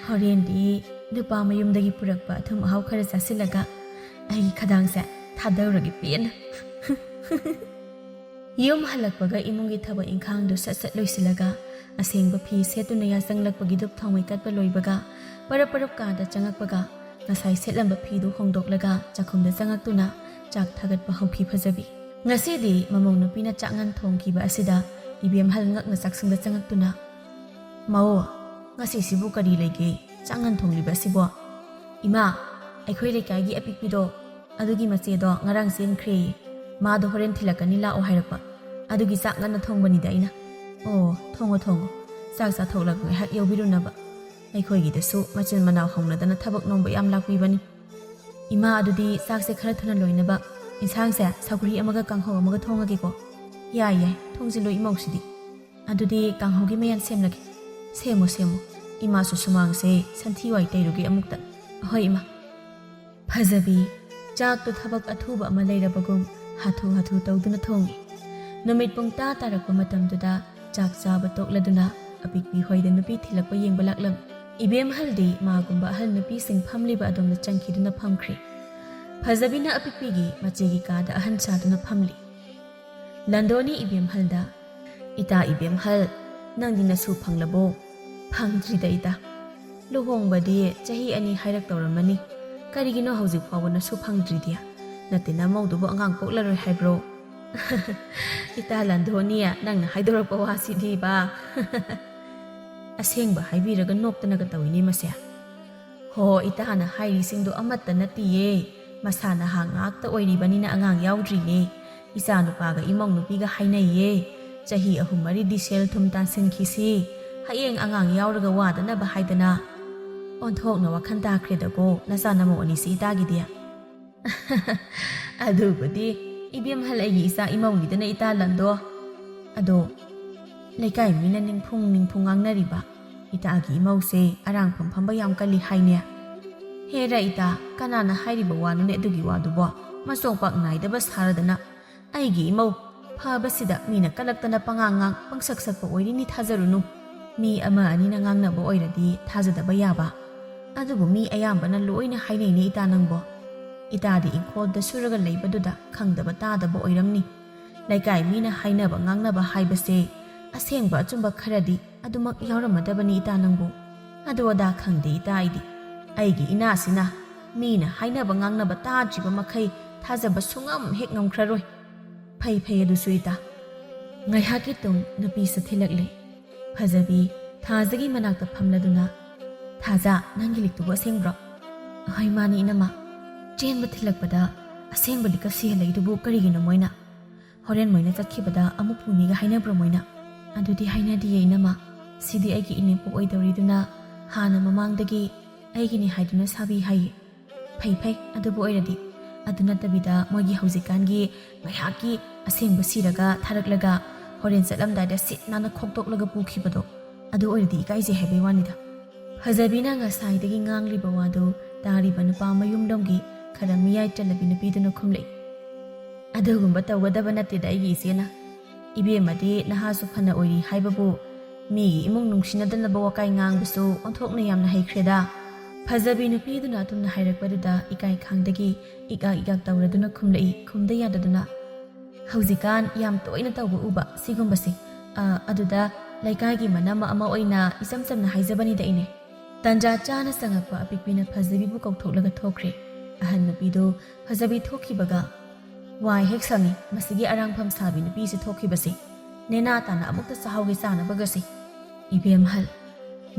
"ꯍꯣꯔꯦꯟꯗꯤ ꯅꯨꯄꯥ ꯃꯌꯨꯝꯗꯒꯤ ꯄꯨꯔꯛꯄ ꯑꯊꯨꯝ ꯑꯍꯥꯎ ꯈꯔ ꯆꯥꯁꯤꯜꯂꯒ ꯑꯩꯒꯤ ꯈꯗꯥꯡꯁꯦ ꯊꯥꯗꯧꯔꯒꯦ ꯄꯦꯟꯅ"꯫ ꯌꯨꯝ ꯍꯜꯂꯛꯄꯒ ꯏꯃꯨꯡꯒꯤ ꯊꯕꯛ ꯏꯪꯈꯥꯡꯗꯨ ꯁꯠ ꯁꯠ ꯂꯣꯏꯁꯤꯜꯂꯒ, ꯑꯁꯦꯡꯕ ꯐꯤ ꯁꯦꯠꯇꯨꯅ ꯌꯥꯆꯪꯂꯛꯄꯒꯤ ꯙꯨꯞ ꯊꯥꯎꯃꯩ ꯀꯠꯄ ꯂꯣꯏꯕꯒ, ꯄꯔꯞ ꯄꯔꯞ ꯀꯥꯗ ꯆꯪꯉꯛꯄꯒ, ꯉꯁꯥꯏ ꯁꯦꯠꯂꯝꯕ ꯐꯤꯗꯨ ꯍꯣꯡꯗꯣꯛꯂꯒ ꯆꯥꯛꯈꯨꯝꯗ ꯆꯪꯉꯛꯇꯨꯅ ꯆꯥꯛ ꯊꯥꯒꯠꯄ ꯍꯧꯈꯤ ꯐꯖꯕꯤ꯫ ꯉꯁꯤꯗꯤ ꯃꯃꯧ ꯅꯨꯄꯤꯅ ꯆꯥꯛꯉꯟ ꯊꯣꯡꯈꯤꯕ ꯑꯁꯤꯗ ꯏꯕꯦꯝꯍꯜ ꯉꯛꯅ ꯆꯥꯛꯁꯪꯗ ꯆꯪꯉꯛꯇꯨꯅ, "ꯃꯧ, ꯉꯁꯤꯁꯤꯕꯨ ꯀꯔꯤ ꯂꯩꯒꯦ? ꯆꯥꯛꯉꯟ ꯊꯣꯡꯂꯤꯕ ꯑꯁꯤꯕꯣ?" "ꯏꯃꯥ, ꯑꯩꯈꯣꯏ ꯂꯩꯀꯥꯏꯒꯤ ꯑꯄꯤꯛꯄꯤꯗꯣ, ꯑꯗꯨꯒꯤ ꯃꯆꯦꯗꯣ ꯉꯔꯥꯡ ꯆꯦꯟꯈ꯭ꯔꯦꯌꯦ꯫ ꯃꯥꯗꯣ ꯍꯣꯔꯦꯟ ꯊꯤꯜꯂꯛꯀꯅꯤ ꯂꯥꯛꯑꯣ ꯍꯥꯏꯔꯛꯄ꯫ ꯑꯗꯨꯒꯤ ꯆꯥꯛ ꯉꯟꯅ ꯊꯣꯡꯕꯅꯤꯗ ꯑꯩꯅ꯫" "ꯑꯣ, ꯊꯣꯡꯉꯣ ꯊꯣꯡꯉꯣ꯫ ꯆꯥꯛ ꯆꯥꯊꯣꯛꯂꯒ ꯉꯥꯏꯍꯥꯛ ꯌꯧꯕꯤꯔꯨꯅꯕ꯫ ꯑꯩꯈꯣꯏꯒꯤꯗꯁꯨ ꯃꯆꯤꯟ ꯃꯅꯥꯎ ꯍꯧꯅꯗꯅ ꯊꯕꯛ ꯅꯣꯝꯕ ꯌꯥꯝ ꯂꯥꯛꯄꯤꯕꯅꯤ꯫ ꯏꯃꯥ, ꯑꯗꯨꯗꯤ ꯆꯥꯛꯁꯦ ꯈꯔ ꯊꯨꯅ ꯂꯣꯏꯅꯕ ꯏꯟꯁꯥꯡꯁꯦ ꯁꯧꯒ꯭ꯔꯤ ꯑꯃꯒ ꯀꯥꯡꯍꯧ ꯑꯃꯒ ꯊꯣꯡꯉꯒꯦꯀꯣ꯫" "ꯌꯥꯏ ꯌꯥꯏ, ꯊꯣꯡꯖꯤꯜꯂꯨ ꯏꯃꯧꯁꯤꯗꯤ꯫ ꯑꯗꯨꯗꯤ ꯀꯥꯡꯍꯧꯒꯤ ꯃꯌꯥꯟ ꯁꯦꯝꯂꯒꯦ꯫" "ꯁꯦꯝꯃꯨ ꯁꯦꯝꯃꯨ꯫ ꯏꯃꯥꯁꯨ ꯁꯨꯃꯥꯡꯁꯦ ꯁꯟꯊꯤ ꯋꯥꯏ ꯇꯩꯔꯨꯒꯦ ꯑꯃꯨꯛꯇ꯫" "ꯑꯍꯣꯏ ꯏꯃꯥ꯫" ꯐꯖꯕꯤ, ꯆꯥꯛꯇꯨ ꯊꯕꯛ ꯑꯊꯨꯕ ꯑꯃ ꯂꯩꯔꯕꯒꯨꯝ ꯍꯥꯊꯨ ꯍꯥꯊꯨ ꯇꯧꯗꯨꯅ ꯊꯣꯡꯏ꯫ ꯅꯨꯃꯤꯠ ꯄꯨꯡ ꯇꯔꯥ ꯇꯥꯔꯛꯄ ꯃꯇꯝꯗꯨꯗ ꯆꯥꯛ ꯆꯥꯕ ꯇꯣꯛꯂꯗꯨꯅ ꯑꯄꯤꯛꯄꯤ ꯍꯣꯏꯗ ꯅꯨꯄꯤ ꯊꯤꯜꯂꯛꯄ ꯌꯦꯡꯕ ꯂꯥꯛꯂꯝꯃꯤ꯫ ꯏꯕꯦꯝꯍꯜꯗꯤ ꯃꯥꯒꯨꯝꯕ ꯑꯍꯜ ꯅꯨꯄꯤꯁꯤꯡ ꯐꯝꯂꯤꯕ ꯑꯗꯣꯝꯗ ꯆꯪꯈꯤꯗꯨꯅ ꯐꯝꯈ꯭ꯔꯦ꯫ ꯐꯖꯕꯤꯅ ꯑꯄꯤꯛꯄꯤꯒꯤ ꯃꯆꯦꯒꯤ ꯀꯥꯗ ꯑꯍꯟ ꯁꯥꯗꯨꯅ ꯐꯝꯂꯤ꯫ ꯂꯟꯗꯣꯅꯤ ꯏꯕꯦꯝꯍꯜꯗ, "ꯏꯇꯥ ꯏꯕꯦꯝꯍꯜ, ꯅꯪꯗꯤ ꯅꯁꯨ ꯐꯪꯂꯕꯣ?" "ꯐꯪꯗ꯭ꯔꯤꯗ ꯏꯇꯥ꯫ ꯂꯨꯍꯣꯡꯕꯗꯤ ꯆꯍꯤ ꯑꯅꯤ ꯍꯥꯏꯔꯛꯇꯧꯔꯝꯃꯅꯤ꯫ ꯀꯔꯤꯒꯤꯅꯣ ꯍꯧꯖꯤꯛ ꯐꯥꯎꯕ ꯅꯁꯨ ꯐꯪꯗ꯭ꯔꯤꯗꯤ? ꯅꯠꯇꯦ, ꯅꯃꯧꯗꯨꯕꯨ ꯑꯉꯥꯡ ꯄꯣꯛꯂꯔꯣꯏ ꯍꯥꯏꯕ꯭ꯔꯣ?" "ꯏꯇꯥ ꯂꯟꯗꯣꯅꯤ, ꯅꯪꯅ ꯍꯥꯏꯗꯣꯔꯛꯄ ꯋꯥꯁꯤꯗꯤꯕ꯫" ꯑꯁꯦꯡꯕ ꯍꯥꯏꯕꯤꯔꯒ ꯅꯣꯛꯇꯅꯒ ꯇꯧꯏꯅꯦ ꯃꯁꯦ꯫ "ꯍꯣ, ꯏꯇꯥꯅ ꯍꯥꯏꯔꯤꯁꯤꯡꯗꯣ ꯑꯃꯠꯇ ꯅꯠꯇꯤꯌꯦ꯫ ꯃꯁꯥ ꯅꯍꯥ ꯉꯥꯛꯇ ꯑꯣꯏꯔꯤꯕꯅꯤꯅ ꯑꯉꯥꯡ ꯌꯥꯎꯗ꯭ꯔꯤꯅꯦ꯫ ꯏꯆꯥ ꯅꯨꯄꯥꯒ ꯏꯃꯧ ꯅꯨꯄꯤꯒ ꯍꯥꯏꯅꯩꯌꯦ꯫ ꯆꯍꯤ ꯑꯍꯨꯝ ꯃꯔꯤꯗꯤ ꯁꯦꯜ ꯊꯨꯝ ꯇꯥꯟꯁꯤꯟꯈꯤꯁꯤ꯫ ꯍꯌꯦꯡ ꯑꯉꯥꯡ ꯌꯥꯎꯔꯒ ꯋꯥꯗꯅꯕ ꯍꯥꯏꯗꯅ꯫" "ꯑꯣꯟꯊꯣꯛꯅ ꯋꯥꯈꯜ ꯇꯥꯈ꯭ꯔꯦꯗꯀꯣ ꯅꯆꯥ ꯅꯃꯧ ꯑꯅꯤꯁꯤ ꯏꯇꯥꯒꯤꯗꯤ꯫" "ꯑꯗꯨꯕꯨꯗꯤ ꯏꯕꯦꯝꯍꯜ ꯑꯩꯒꯤ ꯏꯆꯥ ꯏꯃꯧꯅꯤꯗꯅ ꯏꯇꯥ ꯂꯟꯗꯣ꯫ ꯑꯗꯣ ꯂꯩꯀꯥꯏ ꯃꯤꯅ ꯅꯤꯡꯐꯨꯡ ꯅꯤꯡꯐꯨꯡ ꯉꯥꯡꯅꯔꯤꯕ꯫ ꯏꯇꯥꯒꯤ ꯏꯃꯧꯁꯦ ꯑꯔꯥꯡꯐꯝ ꯐꯝꯕ ꯌꯥꯝ ꯀꯜꯂꯤ ꯍꯥꯏꯅꯦ꯫" "ꯍꯦꯔꯥ ꯏꯇꯥ, ꯀꯅꯥꯅ ꯍꯥꯏꯔꯤꯕ ꯋꯥꯅꯣꯅꯦ ꯑꯗꯨꯒꯤ ꯋꯥꯗꯨꯕꯣ? ꯃꯆꯣꯡꯄꯥꯛ ꯅꯥꯏꯗꯕ ꯁꯥꯔꯗꯅ꯫ ꯑꯩꯒꯤ ꯏꯃꯧ ꯐꯕꯁꯤꯗ ꯃꯤꯅ ꯀꯜꯂꯛꯇꯅ ꯄꯉꯥꯡ ꯉꯥꯡ ꯄꯪꯁꯛ ꯁꯛꯄ ꯑꯣꯏꯔꯤꯅꯤ ꯊꯥꯖꯔꯨꯅꯨ꯫ ꯃꯤ ꯑꯃ ꯑꯅꯤꯅ ꯉꯥꯡꯅꯕ ꯑꯣꯏꯔꯗꯤ ꯊꯥꯖꯗꯕ ꯌꯥꯕ꯫ ꯑꯗꯨꯕꯨ ꯃꯤ ꯑꯌꯥꯝꯕꯅ ꯂꯣꯏꯅ ꯍꯥꯏꯅꯩꯅꯦ ꯏꯇꯥ ꯅꯪꯕꯣ꯫ ꯏꯇꯥꯗꯤ ꯏꯪꯈꯣꯜꯗ ꯁꯨꯔꯒ ꯂꯩꯕꯗꯨꯗ ꯈꯪꯗꯕ ꯇꯥꯗꯕ ꯑꯣꯏꯔꯝꯅꯤ꯫ ꯂꯩꯀꯥꯏ ꯃꯤꯅ ꯍꯥꯏꯅꯕ ꯉꯥꯡꯅꯕ ꯍꯥꯏꯕꯁꯦ ꯑꯁꯦꯡꯕ ꯑꯆꯨꯝꯕ ꯈꯔꯗꯤ ꯑꯗꯨꯃꯛ ꯌꯥꯎꯔꯝꯃꯗꯕꯅꯤ ꯏꯇꯥ ꯅꯪꯕꯨ꯫ ꯑꯗꯨ ꯑꯗꯥ ꯈꯪꯗꯦ ꯏꯇꯥ ꯑꯩꯗꯤ꯫ ꯑꯩꯒꯤ ꯏꯅꯥꯁꯤꯅ ꯃꯤꯅ ꯍꯥꯏꯅꯕ ꯉꯥꯡꯅꯕ ꯇꯥꯗ꯭ꯔꯤꯕ ꯃꯈꯩ ꯊꯥꯖꯕ ꯁꯨꯡꯉꯝ ꯍꯦꯛ ꯉꯝꯈ꯭ꯔꯔꯣꯏ꯫" "ꯐꯩ ꯐꯩ, ꯑꯗꯨꯁꯨ ꯏꯇꯥ"꯫ ꯉꯥꯏꯍꯥꯛꯀꯤ ꯇꯨꯡ ꯅꯨꯄꯤꯁꯨ ꯊꯤꯜꯂꯛꯂꯦ꯫ ꯐꯖꯕꯤ ꯊꯥꯖꯒꯤ ꯃꯅꯥꯛꯇ ꯐꯝꯂꯗꯨꯅ, "ꯊꯥꯖ, ꯅꯪꯒꯤ ꯂꯤꯛꯇꯨꯕꯨ ꯑꯁꯦꯡꯕ꯭ꯔꯣ?" "ꯑꯍꯣꯏ, ꯃꯥꯅꯤ ꯏꯅꯝꯃ꯫ ꯆꯦꯟꯕ ꯊꯤꯜꯂꯛꯄꯗ ꯑꯁꯦꯡꯕ ꯂꯤꯛꯀ ꯁꯤꯍꯜꯂꯛꯏꯗꯨꯕꯨ ꯀꯔꯤꯒꯤꯅꯣ ꯃꯣꯏꯅ? ꯍꯣꯔꯦꯟ ꯃꯣꯏꯅ ꯆꯠꯈꯤꯕꯗ ꯑꯃꯨꯛ ꯄꯨꯅꯤꯒ ꯍꯥꯏꯅꯕ꯭ꯔꯣ ꯃꯣꯏꯅ?" "ꯑꯗꯨꯗꯤ ꯍꯥꯏꯅꯗꯤꯌꯦ ꯏꯅꯝꯃ꯫ ꯁꯤꯗꯤ ꯑꯩꯒꯤ ꯏꯅꯦꯝꯄꯣꯛ ꯑꯣꯏꯗꯧꯔꯤꯗꯨꯅ ꯍꯥꯟꯅ ꯃꯃꯥꯡꯗꯒꯤ ꯑꯩꯒꯤꯅꯤ ꯍꯥꯏꯗꯨꯅ ꯁꯥꯕꯤ ꯍꯥꯏꯌꯦ"꯫ "ꯐꯩ ꯐꯩ, ꯑꯗꯨꯕꯨ ꯑꯣꯏꯔꯗꯤ꯫ ꯑꯗꯨ ꯅꯠꯇꯕꯤꯗ ꯃꯣꯏꯒꯤ ꯍꯧꯖꯤꯛꯀꯥꯟꯒꯤ ꯉꯥꯏꯍꯥꯛꯀꯤ ꯑꯁꯦꯡꯕ ꯁꯤꯔꯒ ꯊꯥꯔꯛꯂꯒ ꯍꯣꯔꯦꯟ ꯆꯠꯂꯝꯗꯥꯏꯗ ꯁꯤꯠ ꯅꯥꯟꯅ ꯈꯣꯛꯇꯣꯛꯂꯒ ꯄꯨꯈꯤꯕꯗꯣ, ꯑꯗꯨ ꯑꯣꯏꯔꯗꯤ ꯏꯀꯥꯏꯖꯩ ꯍꯥꯏꯕꯩ ꯋꯥꯅꯤꯗ"꯫ ꯐꯖꯕꯤꯅ ꯉꯁꯥꯏꯗꯒꯤ ꯉꯥꯡꯂꯤꯕ ꯋꯥꯗꯨ ꯇꯥꯔꯤꯕ ꯅꯨꯄꯥ ꯃꯌꯨꯝꯂꯣꯝꯒꯤ ꯈꯔ ꯃꯤꯌꯥꯏ ꯆꯜꯂꯕꯤ ꯅꯨꯄꯤꯗꯨꯅ ꯈꯨꯝꯂꯛꯏ꯫ "ꯑꯗꯨꯒꯨꯝꯕ ꯇꯧꯒꯗꯕ ꯅꯠꯇꯦꯗ ꯑꯩꯒꯤ ꯏꯆꯦꯅ꯫ ꯏꯕꯦꯝꯃꯗꯤ ꯅꯍꯥꯁꯨ ꯐꯅ ꯑꯣꯏꯔꯤ ꯍꯥꯏꯕꯕꯨ, ꯃꯤꯒꯤ ꯏꯃꯨꯡ ꯅꯨꯡꯁꯤꯅꯗꯅꯕ ꯋꯥꯀꯥꯏ ꯉꯥꯡꯕꯁꯨ ꯑꯣꯟꯊꯣꯛꯅ ꯌꯥꯝꯅ ꯍꯩꯈ꯭ꯔꯦꯗ"꯫ ꯐꯖꯕꯤ ꯅꯨꯄꯤꯗꯨꯅ ꯑꯗꯨꯝꯅ ꯍꯥꯏꯔꯛꯄꯗꯨꯗ ꯏꯀꯥꯏ ꯈꯥꯡꯗꯒꯤ ꯏꯀꯥꯛ ꯏꯀꯥꯛ ꯇꯧꯔꯗꯨꯅ ꯈꯨꯝꯂꯛꯏ, ꯈꯨꯝꯗ ꯌꯥꯗꯗꯨꯅ꯫ "ꯍꯧꯖꯤꯛꯀꯥꯟ ꯌꯥꯝ ꯇꯣꯏꯅ ꯇꯧꯕ ꯎꯕ ꯁꯤꯒꯨꯝꯕꯁꯦ꯫ ꯑ, ꯑꯗꯨꯗ ꯂꯩꯀꯥꯏꯒꯤ ꯃꯅꯝ ꯑꯃ ꯑꯣꯏꯅ ꯏꯆꯝ ꯆꯝꯅ ꯍꯥꯏꯖꯕꯅꯤꯗ ꯏꯅꯦ"꯫ ꯇꯟꯖꯥ ꯆꯥꯅ ꯆꯪꯉꯛꯄ ꯑꯄꯤꯛꯄꯤꯅ ꯐꯖꯕꯤꯕꯨ ꯀꯧꯊꯣꯛꯂꯒ ꯊꯣꯛꯈ꯭ꯔꯦ꯫ ꯑꯍꯟ ꯅꯨꯄꯤꯗꯨ ꯐꯖꯕꯤ ꯊꯣꯛꯈꯤꯕꯒ, "ꯋꯥꯏ ꯍꯦꯛ ꯁꯪꯉꯤ ꯃꯁꯤꯒꯤ ꯑꯔꯥꯡꯐꯝ ꯁꯥꯕꯤ ꯅꯨꯄꯤꯁꯤ ꯊꯣꯛꯈꯤꯕꯁꯦ꯫ ꯅꯦꯅꯥ ꯇꯥꯅ ꯑꯃꯨꯛꯇ ꯆꯥꯍꯧꯒꯦ ꯆꯥꯅꯕꯒꯁꯦ"꯫ ꯏꯕꯦꯝꯍꯜ,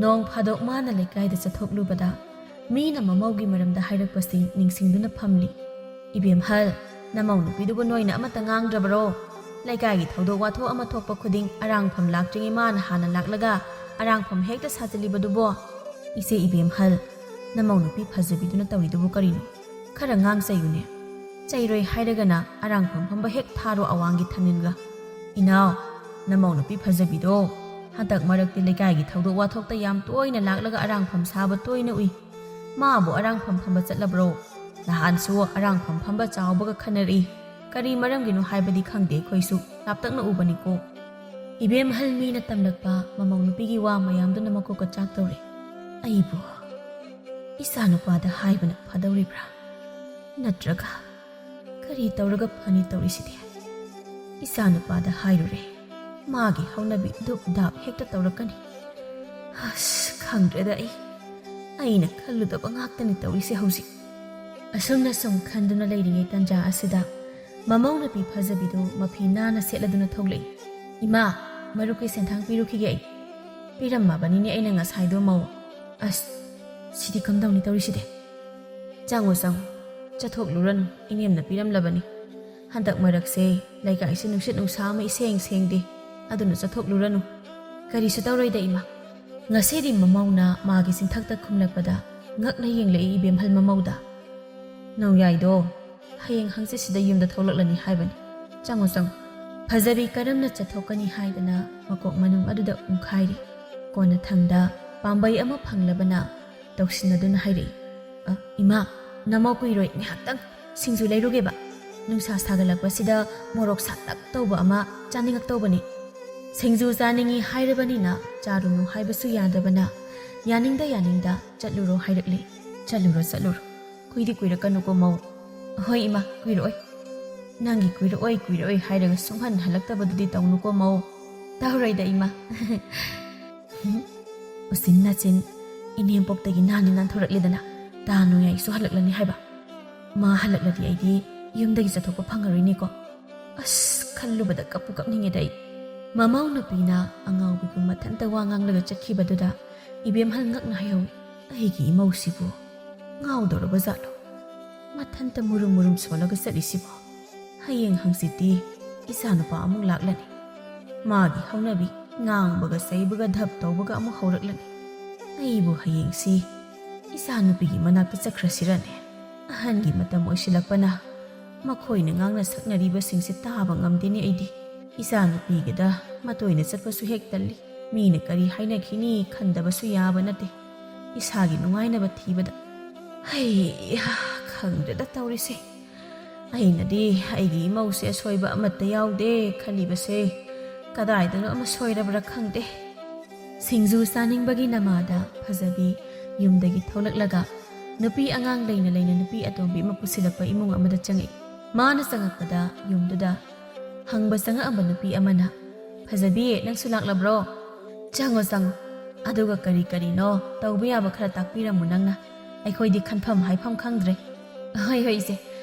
ꯅꯣꯡ ꯐꯥꯗꯣꯛ ꯃꯥꯅ ꯂꯩꯀꯥꯏꯗ ꯆꯠꯊꯣꯛꯂꯨꯕꯗ ꯃꯤꯅ ꯃꯃꯧꯒꯤ ꯃꯔꯝꯗ ꯍꯥꯏꯔꯛꯄꯁꯤ ꯅꯤꯡꯁꯤꯡꯗꯨꯅ ꯐꯝꯂꯤ꯫ "ꯏꯕꯦꯝꯍꯜ, ꯅꯃꯧ ꯅꯨꯄꯤꯗꯨꯕꯨ ꯅꯣꯏꯅ ꯑꯃꯠꯇ ꯉꯥꯡꯗ꯭ꯔꯕꯔꯣ? ꯂꯩꯀꯥꯏꯒꯤ ꯊꯧꯗꯣꯛ ꯋꯥꯊꯣꯛ ꯑꯃ ꯊꯣꯛꯄ ꯈꯨꯗꯤꯡ ꯑꯔꯥꯡꯐꯝ ꯂꯥꯛꯇ꯭ꯔꯤꯉꯩ ꯃꯥꯅ ꯍꯥꯟꯅ ꯂꯥꯛꯂꯒ ꯑꯔꯥꯡꯐꯝ ꯍꯦꯛꯇ ꯁꯥꯖꯤꯜꯂꯤꯕꯗꯨꯕꯣ?" "ꯏꯆꯦ ꯏꯕꯦꯝꯍꯜ, ꯅꯃꯧ ꯅꯨꯄꯤ ꯐꯖꯕꯤꯗꯨꯅ ꯇꯧꯔꯤꯗꯨꯕꯨ ꯀꯔꯤꯅꯣ? ꯈꯔ ꯉꯥꯡ ꯆꯩꯌꯨꯅꯦ꯫ ꯆꯩꯔꯣꯏ ꯍꯥꯏꯔꯒꯅ ꯑꯔꯥꯡꯐꯝ ꯐꯝꯕ ꯍꯦꯛ ꯊꯥꯔꯣ ꯑꯋꯥꯡꯒꯤ ꯊꯥꯅꯤꯜꯒ꯫ ꯏꯅꯥꯎ, ꯅꯃꯧ ꯅꯨꯄꯤ ꯐꯖꯕꯤꯗꯣ ꯍꯟꯗꯛ ꯃꯔꯛꯇꯤ ꯂꯩꯀꯥꯏꯒꯤ ꯊꯧꯗꯣꯛ ꯋꯥꯊꯣꯛꯇ ꯌꯥꯝ ꯇꯣꯏꯅ ꯂꯥꯛꯂꯒ ꯑꯔꯥꯡꯐꯝ ꯁꯥꯕ ꯇꯣꯏꯅ ꯎꯏ꯫ ꯃꯥꯕꯨ ꯑꯔꯥꯡꯐꯝ ꯐꯝꯕ ꯆꯠꯂꯕ꯭ꯔꯣ? ꯅꯍꯥꯟꯁꯨ ꯑꯔꯥꯡꯐꯝ ꯐꯝꯕ ꯆꯥꯎꯕꯒ ꯈꯟꯅꯔꯛꯏ꯫ ꯀꯔꯤ ꯃꯔꯝꯒꯤꯅꯣ ꯍꯥꯏꯕꯗꯤ ꯈꯪꯗꯦ, ꯑꯩꯈꯣꯏꯁꯨ ꯂꯥꯞꯇꯛꯅ ꯎꯕꯅꯤꯀꯣ"꯫ ꯏꯕꯦꯝꯍꯜ ꯃꯤꯅ ꯇꯝꯂꯛꯄ ꯃꯃꯧ ꯅꯨꯄꯤꯒꯤ ꯋꯥ ꯃꯌꯥꯝꯗꯨꯅ ꯃꯀꯣꯛꯀ ꯆꯥꯛꯇꯧꯔꯦ꯫ "ꯑꯩꯕꯨ ꯏꯆꯥꯅꯨꯄꯥꯗ ꯍꯥꯏꯕꯅ ꯐꯗꯧꯔꯤꯕ꯭ꯔꯥ? ꯅꯠꯇ꯭ꯔꯒ ꯀꯔꯤ ꯇꯧꯔꯒ ꯐꯅꯤ ꯇꯧꯔꯤꯁꯤꯗꯤ? ꯏꯆꯥꯅꯨꯄꯥꯗ ꯍꯥꯏꯔꯨꯔꯦ, ꯃꯥꯒꯤ ꯍꯧꯅꯕꯤ ꯗꯨꯞ ꯗꯥꯞ ꯍꯦꯛꯇ ꯇꯧꯔꯛꯀꯅꯤ꯫ ꯑꯁ, ꯈꯪꯗ꯭ꯔꯦꯗ ꯑꯩ꯫ ꯑꯩꯅ ꯈꯜꯂꯨꯗꯕ ꯉꯥꯛꯇꯅꯤ ꯇꯧꯔꯤꯁꯦ ꯍꯧꯖꯤꯛ"꯫ ꯑꯁꯨꯝꯅ ꯁꯨꯝ ꯈꯟꯗꯨꯅ ꯂꯩꯔꯤꯉꯩ ꯇꯟꯖꯥ ꯑꯁꯤꯗ ꯃꯃꯧ ꯅꯨꯄꯤ ꯐꯖꯕꯤꯗꯨ ꯃꯐꯤ ꯅꯥꯟꯅ ꯁꯦꯠꯂꯗꯨꯅ ꯊꯣꯛꯂꯛꯏ꯫ "ꯏꯃꯥ, ꯃꯔꯨꯞꯀꯤ ꯁꯦꯟꯊꯥꯡ ꯄꯤꯔꯨꯈꯤꯒꯦ ꯑꯩ꯫ ꯄꯤꯔꯝꯃꯕꯅꯤꯅꯦ ꯑꯩꯅ ꯉꯁꯥꯏꯗꯣ ꯃꯧ꯫ ꯑꯁ, ꯁꯤꯗꯤ ꯀꯝꯗꯧꯅꯤ ꯇꯧꯔꯤꯁꯤꯗꯤ? ꯆꯪꯉꯣ, ꯆꯪꯉꯣ꯫ ꯆꯠꯊꯣꯛꯂꯨꯔꯅꯨ, ꯏꯅꯦꯝꯅ ꯄꯤꯔꯝꯂꯕꯅꯤ꯫ ꯍꯟꯗꯛ ꯃꯔꯛꯁꯦ ꯂꯩꯀꯥꯏꯁꯤ ꯅꯨꯡꯁꯤꯠ ꯅꯨꯡꯁꯥ ꯑꯃ ꯏꯁꯦꯡ ꯁꯦꯡꯗꯦ, ꯑꯗꯨꯅ ꯆꯠꯊꯣꯛꯂꯨꯔꯅꯨ꯫ ꯀꯔꯤꯁꯨ ꯇꯧꯔꯣꯏꯗ, ꯏꯃꯥ"꯫ ꯉꯁꯤꯗꯤ ꯃꯃꯧꯅ ꯃꯥꯒꯤ ꯆꯤꯟꯊꯛꯇ ꯈꯨꯝꯂꯛꯄꯗ ꯉꯛꯅ ꯌꯦꯡꯂꯛꯏ ꯏꯕꯦꯝꯍꯜ ꯃꯃꯧꯗ꯫ "ꯅꯣꯡꯌꯥꯏꯗꯣ ꯍꯌꯦꯡ ꯍꯪꯆꯤꯠꯁꯤꯗ ꯌꯨꯝꯗ ꯊꯣꯛꯂꯛꯂꯅꯤ ꯍꯥꯏꯕꯅꯤ꯫ ꯆꯪꯉꯣ, ꯆꯪꯉꯣ"꯫ ꯐꯖꯕꯤ ꯀꯔꯝꯅ ꯆꯠꯊꯣꯛꯀꯅꯤ ꯍꯥꯏꯗꯅ ꯃꯀꯣꯛ ꯃꯅꯨꯡ ꯑꯗꯨꯗ ꯎꯪꯈꯥꯏꯔꯤ꯫ ꯀꯣꯟꯅꯊꯪꯗ ꯄꯥꯝꯕꯩ ꯑꯃ ꯐꯪꯂꯕꯅ ꯇꯧꯁꯤꯟꯅꯗꯨꯅ ꯍꯥꯏꯔꯛꯏ, "ꯑ, ꯏꯃꯥ, ꯅꯃꯧ ꯀꯨꯏꯔꯣꯏ, ꯉꯥꯏꯍꯥꯛꯇꯪ ꯁꯤꯡꯖꯨ ꯂꯩꯔꯨꯒꯦꯕ꯫ ꯅꯨꯡꯁꯥ ꯁꯥꯒꯠꯂꯛꯄꯁꯤꯗ ꯃꯣꯔꯣꯛ ꯁꯥꯇꯛ ꯇꯧꯕ ꯑꯃ ꯆꯥꯅꯤꯡꯉꯛꯇꯧꯕꯅꯤ꯫ ꯁꯤꯡꯖꯨ ꯆꯥꯅꯤꯡꯉꯤ ꯍꯥꯏꯔꯕꯅꯤꯅ ꯆꯥꯔꯨꯅꯨ ꯍꯥꯏꯕꯁꯨ ꯌꯥꯗꯕꯅ ꯌꯥꯅꯤꯡꯗ ꯌꯥꯅꯤꯡꯗ ꯆꯠꯂꯨꯔꯣ ꯍꯥꯏꯔꯛꯂꯤ꯫ ꯆꯠꯂꯨꯔꯣ, ꯆꯠꯂꯨꯔꯣ꯫ ꯀꯨꯏꯗꯤ ꯀꯨꯏꯔꯛꯀꯅꯨꯀꯣ ꯃꯧ꯫ ꯍꯣꯏ ꯏꯃꯥ, ꯀꯨꯏꯔꯛꯑꯣꯏ꯫ ꯅꯪꯒꯤ ꯀꯨꯏꯔꯛꯑꯣꯏ, ꯀꯨꯏꯔꯛꯑꯣꯏ ꯍꯥꯏꯔꯒ ꯁꯨꯡꯍꯟ ꯍꯜꯂꯛꯇꯕꯗꯨꯗꯤ ꯇꯧꯅꯨꯀꯣ ꯃꯧ꯫ ꯇꯧꯔꯣꯏꯗ ꯏꯃꯥ꯫ ꯎꯆꯤꯟ ꯅꯥꯆꯤꯟ ꯏꯅꯦꯝꯄꯣꯛꯇꯒꯤ ꯅꯥꯟꯗꯤ ꯅꯥꯟꯊꯣꯔꯛꯂꯦꯗꯅ꯫ ꯇꯥ ꯅꯣꯡꯌꯥꯏꯁꯨ ꯍꯜꯂꯛꯂꯅꯤ ꯍꯥꯏꯕ꯫ ꯃꯥ ꯍꯜꯂꯛꯂꯗꯤ ꯑꯩꯗꯤ ꯌꯨꯝꯗꯒꯤ ꯆꯠꯊꯣꯛꯄ ꯐꯪꯉꯔꯣꯏꯅꯦꯀꯣ꯫ ꯑꯁ, ꯈꯜꯂꯨꯕꯗ ꯀꯞꯄꯨ ꯀꯞꯅꯤꯡꯉꯦꯗ ꯑꯩ꯫ ꯃꯃꯧ ꯅꯨꯄꯤꯅ ꯑꯉꯥꯎꯕꯤꯒꯨꯝ ꯃꯊꯟꯇ ꯋꯥ ꯉꯥꯡꯂꯒ ꯆꯠꯈꯤꯕꯗꯨꯗ ꯏꯕꯦꯝꯍꯜ ꯉꯛꯅ ꯍꯥꯏꯍꯧꯏ, "ꯑꯩꯒꯤ ꯏꯃꯧꯁꯤꯕꯨ ꯉꯥꯎꯗꯧꯔꯕ ꯖꯥꯠꯂꯣ? ꯃꯊꯟꯇ ꯃꯨꯔꯨꯝ ꯃꯨꯔꯨꯝ ꯁꯣꯜꯂꯒ ꯆꯠꯂꯤꯁꯤꯕꯣ? ꯍꯌꯦꯡ ꯍꯪꯆꯤꯠꯇꯤ ꯏꯆꯥꯅꯨꯄꯥ ꯑꯃꯨꯛ ꯂꯥꯛꯂꯅꯤ꯫ ꯃꯥꯒꯤ ꯍꯧꯅꯕꯤ ꯉꯥꯡꯕꯒ ꯆꯩꯕꯒ ꯙꯞ ꯇꯧꯕꯒ ꯑꯃꯨꯛ ꯍꯧꯔꯛꯂꯅꯤ꯫ ꯑꯩꯕꯨ ꯍꯌꯦꯡꯁꯤ ꯏꯆꯥꯅꯨꯄꯤꯒꯤ ꯃꯅꯥꯛꯇ ꯆꯠꯈ꯭ꯔꯁꯤꯔꯅꯦ? ꯑꯍꯟꯒꯤ ꯃꯇꯝ ꯑꯣꯏꯁꯤꯜꯂꯛꯄꯅ ꯃꯈꯣꯏꯅ ꯉꯥꯡꯅ ꯁꯛꯅꯔꯤꯕꯁꯤꯡꯁꯦ ꯇꯥꯕ ꯉꯝꯗꯦꯅꯦ ꯑꯩꯗꯤ꯫ ꯏꯆꯥꯅꯨꯄꯤꯒꯗ ꯃꯇꯣꯏꯅ ꯆꯠꯄꯁꯨ ꯍꯦꯛ ꯇꯜꯂꯤ꯫ ꯃꯤꯅ ꯀꯔꯤ ꯍꯥꯏꯅꯈꯤꯅꯤ ꯈꯟꯗꯕꯁꯨ ꯌꯥꯕ ꯅꯠꯇꯦ꯫ ꯏꯁꯥꯒꯤ ꯅꯨꯡꯉꯥꯏꯅꯕ ꯊꯤꯕꯗ꯫ ꯍꯩꯍꯥ, ꯈꯪꯗ꯭ꯔꯦꯗ ꯇꯧꯔꯤꯁꯦ꯫ ꯑꯩꯅꯗꯤ ꯑꯩꯒꯤ ꯏꯃꯧꯁꯦ ꯑꯁꯣꯏꯕ ꯑꯃꯠꯇ ꯌꯥꯎꯗꯦ ꯈꯜꯂꯤꯕꯁꯦ ꯀꯗꯥꯏꯗꯅꯣ ꯑꯃ ꯁꯣꯏꯔꯕ꯭ꯔꯥ ꯈꯪꯗꯦ"꯫ ꯁꯤꯡꯖꯨ ꯆꯥꯅꯤꯡꯕꯒꯤ ꯅꯃꯥꯗ ꯐꯖꯕꯤ ꯌꯨꯝꯗꯒꯤ ꯊꯣꯛꯂꯛꯂꯒ ꯅꯨꯄꯤ ꯑꯉꯥꯡ ꯂꯩꯅ ꯂꯩꯅ ꯅꯨꯄꯤ ꯑꯇꯣꯝꯕꯤ ꯑꯃ ꯄꯨꯁꯤꯜꯂꯛꯄ ꯏꯃꯨꯡ ꯑꯃꯗ ꯆꯪꯉꯛꯏ꯫ ꯃꯥꯅ ꯆꯪꯉꯛꯄꯗ ꯌꯨꯝꯗꯨꯗ ꯍꯪꯕ ꯆꯪꯉꯛꯑꯝꯕ ꯅꯨꯄꯤ ꯑꯃꯅ, "ꯐꯖꯕꯤ, ꯅꯪꯁꯨ ꯂꯥꯛꯂꯕ꯭ꯔꯣ? ꯆꯪꯉꯣ, ꯆꯪꯉꯣ꯫ ꯑꯗꯨꯒ ꯀꯔꯤ ꯀꯔꯤꯅꯣ ꯇꯧꯕ ꯌꯥꯕ ꯈꯔ ꯇꯥꯛꯄꯤꯔꯝꯃꯨ ꯅꯪꯅ꯫ ꯑꯩꯈꯣꯏꯗꯤ ꯈꯟꯐꯝ ꯍꯥꯏꯐꯝ ꯈꯪꯗ꯭ꯔꯦ"꯫ "ꯍꯣꯏ, ꯍꯣꯏ, ꯏꯆꯦ꯫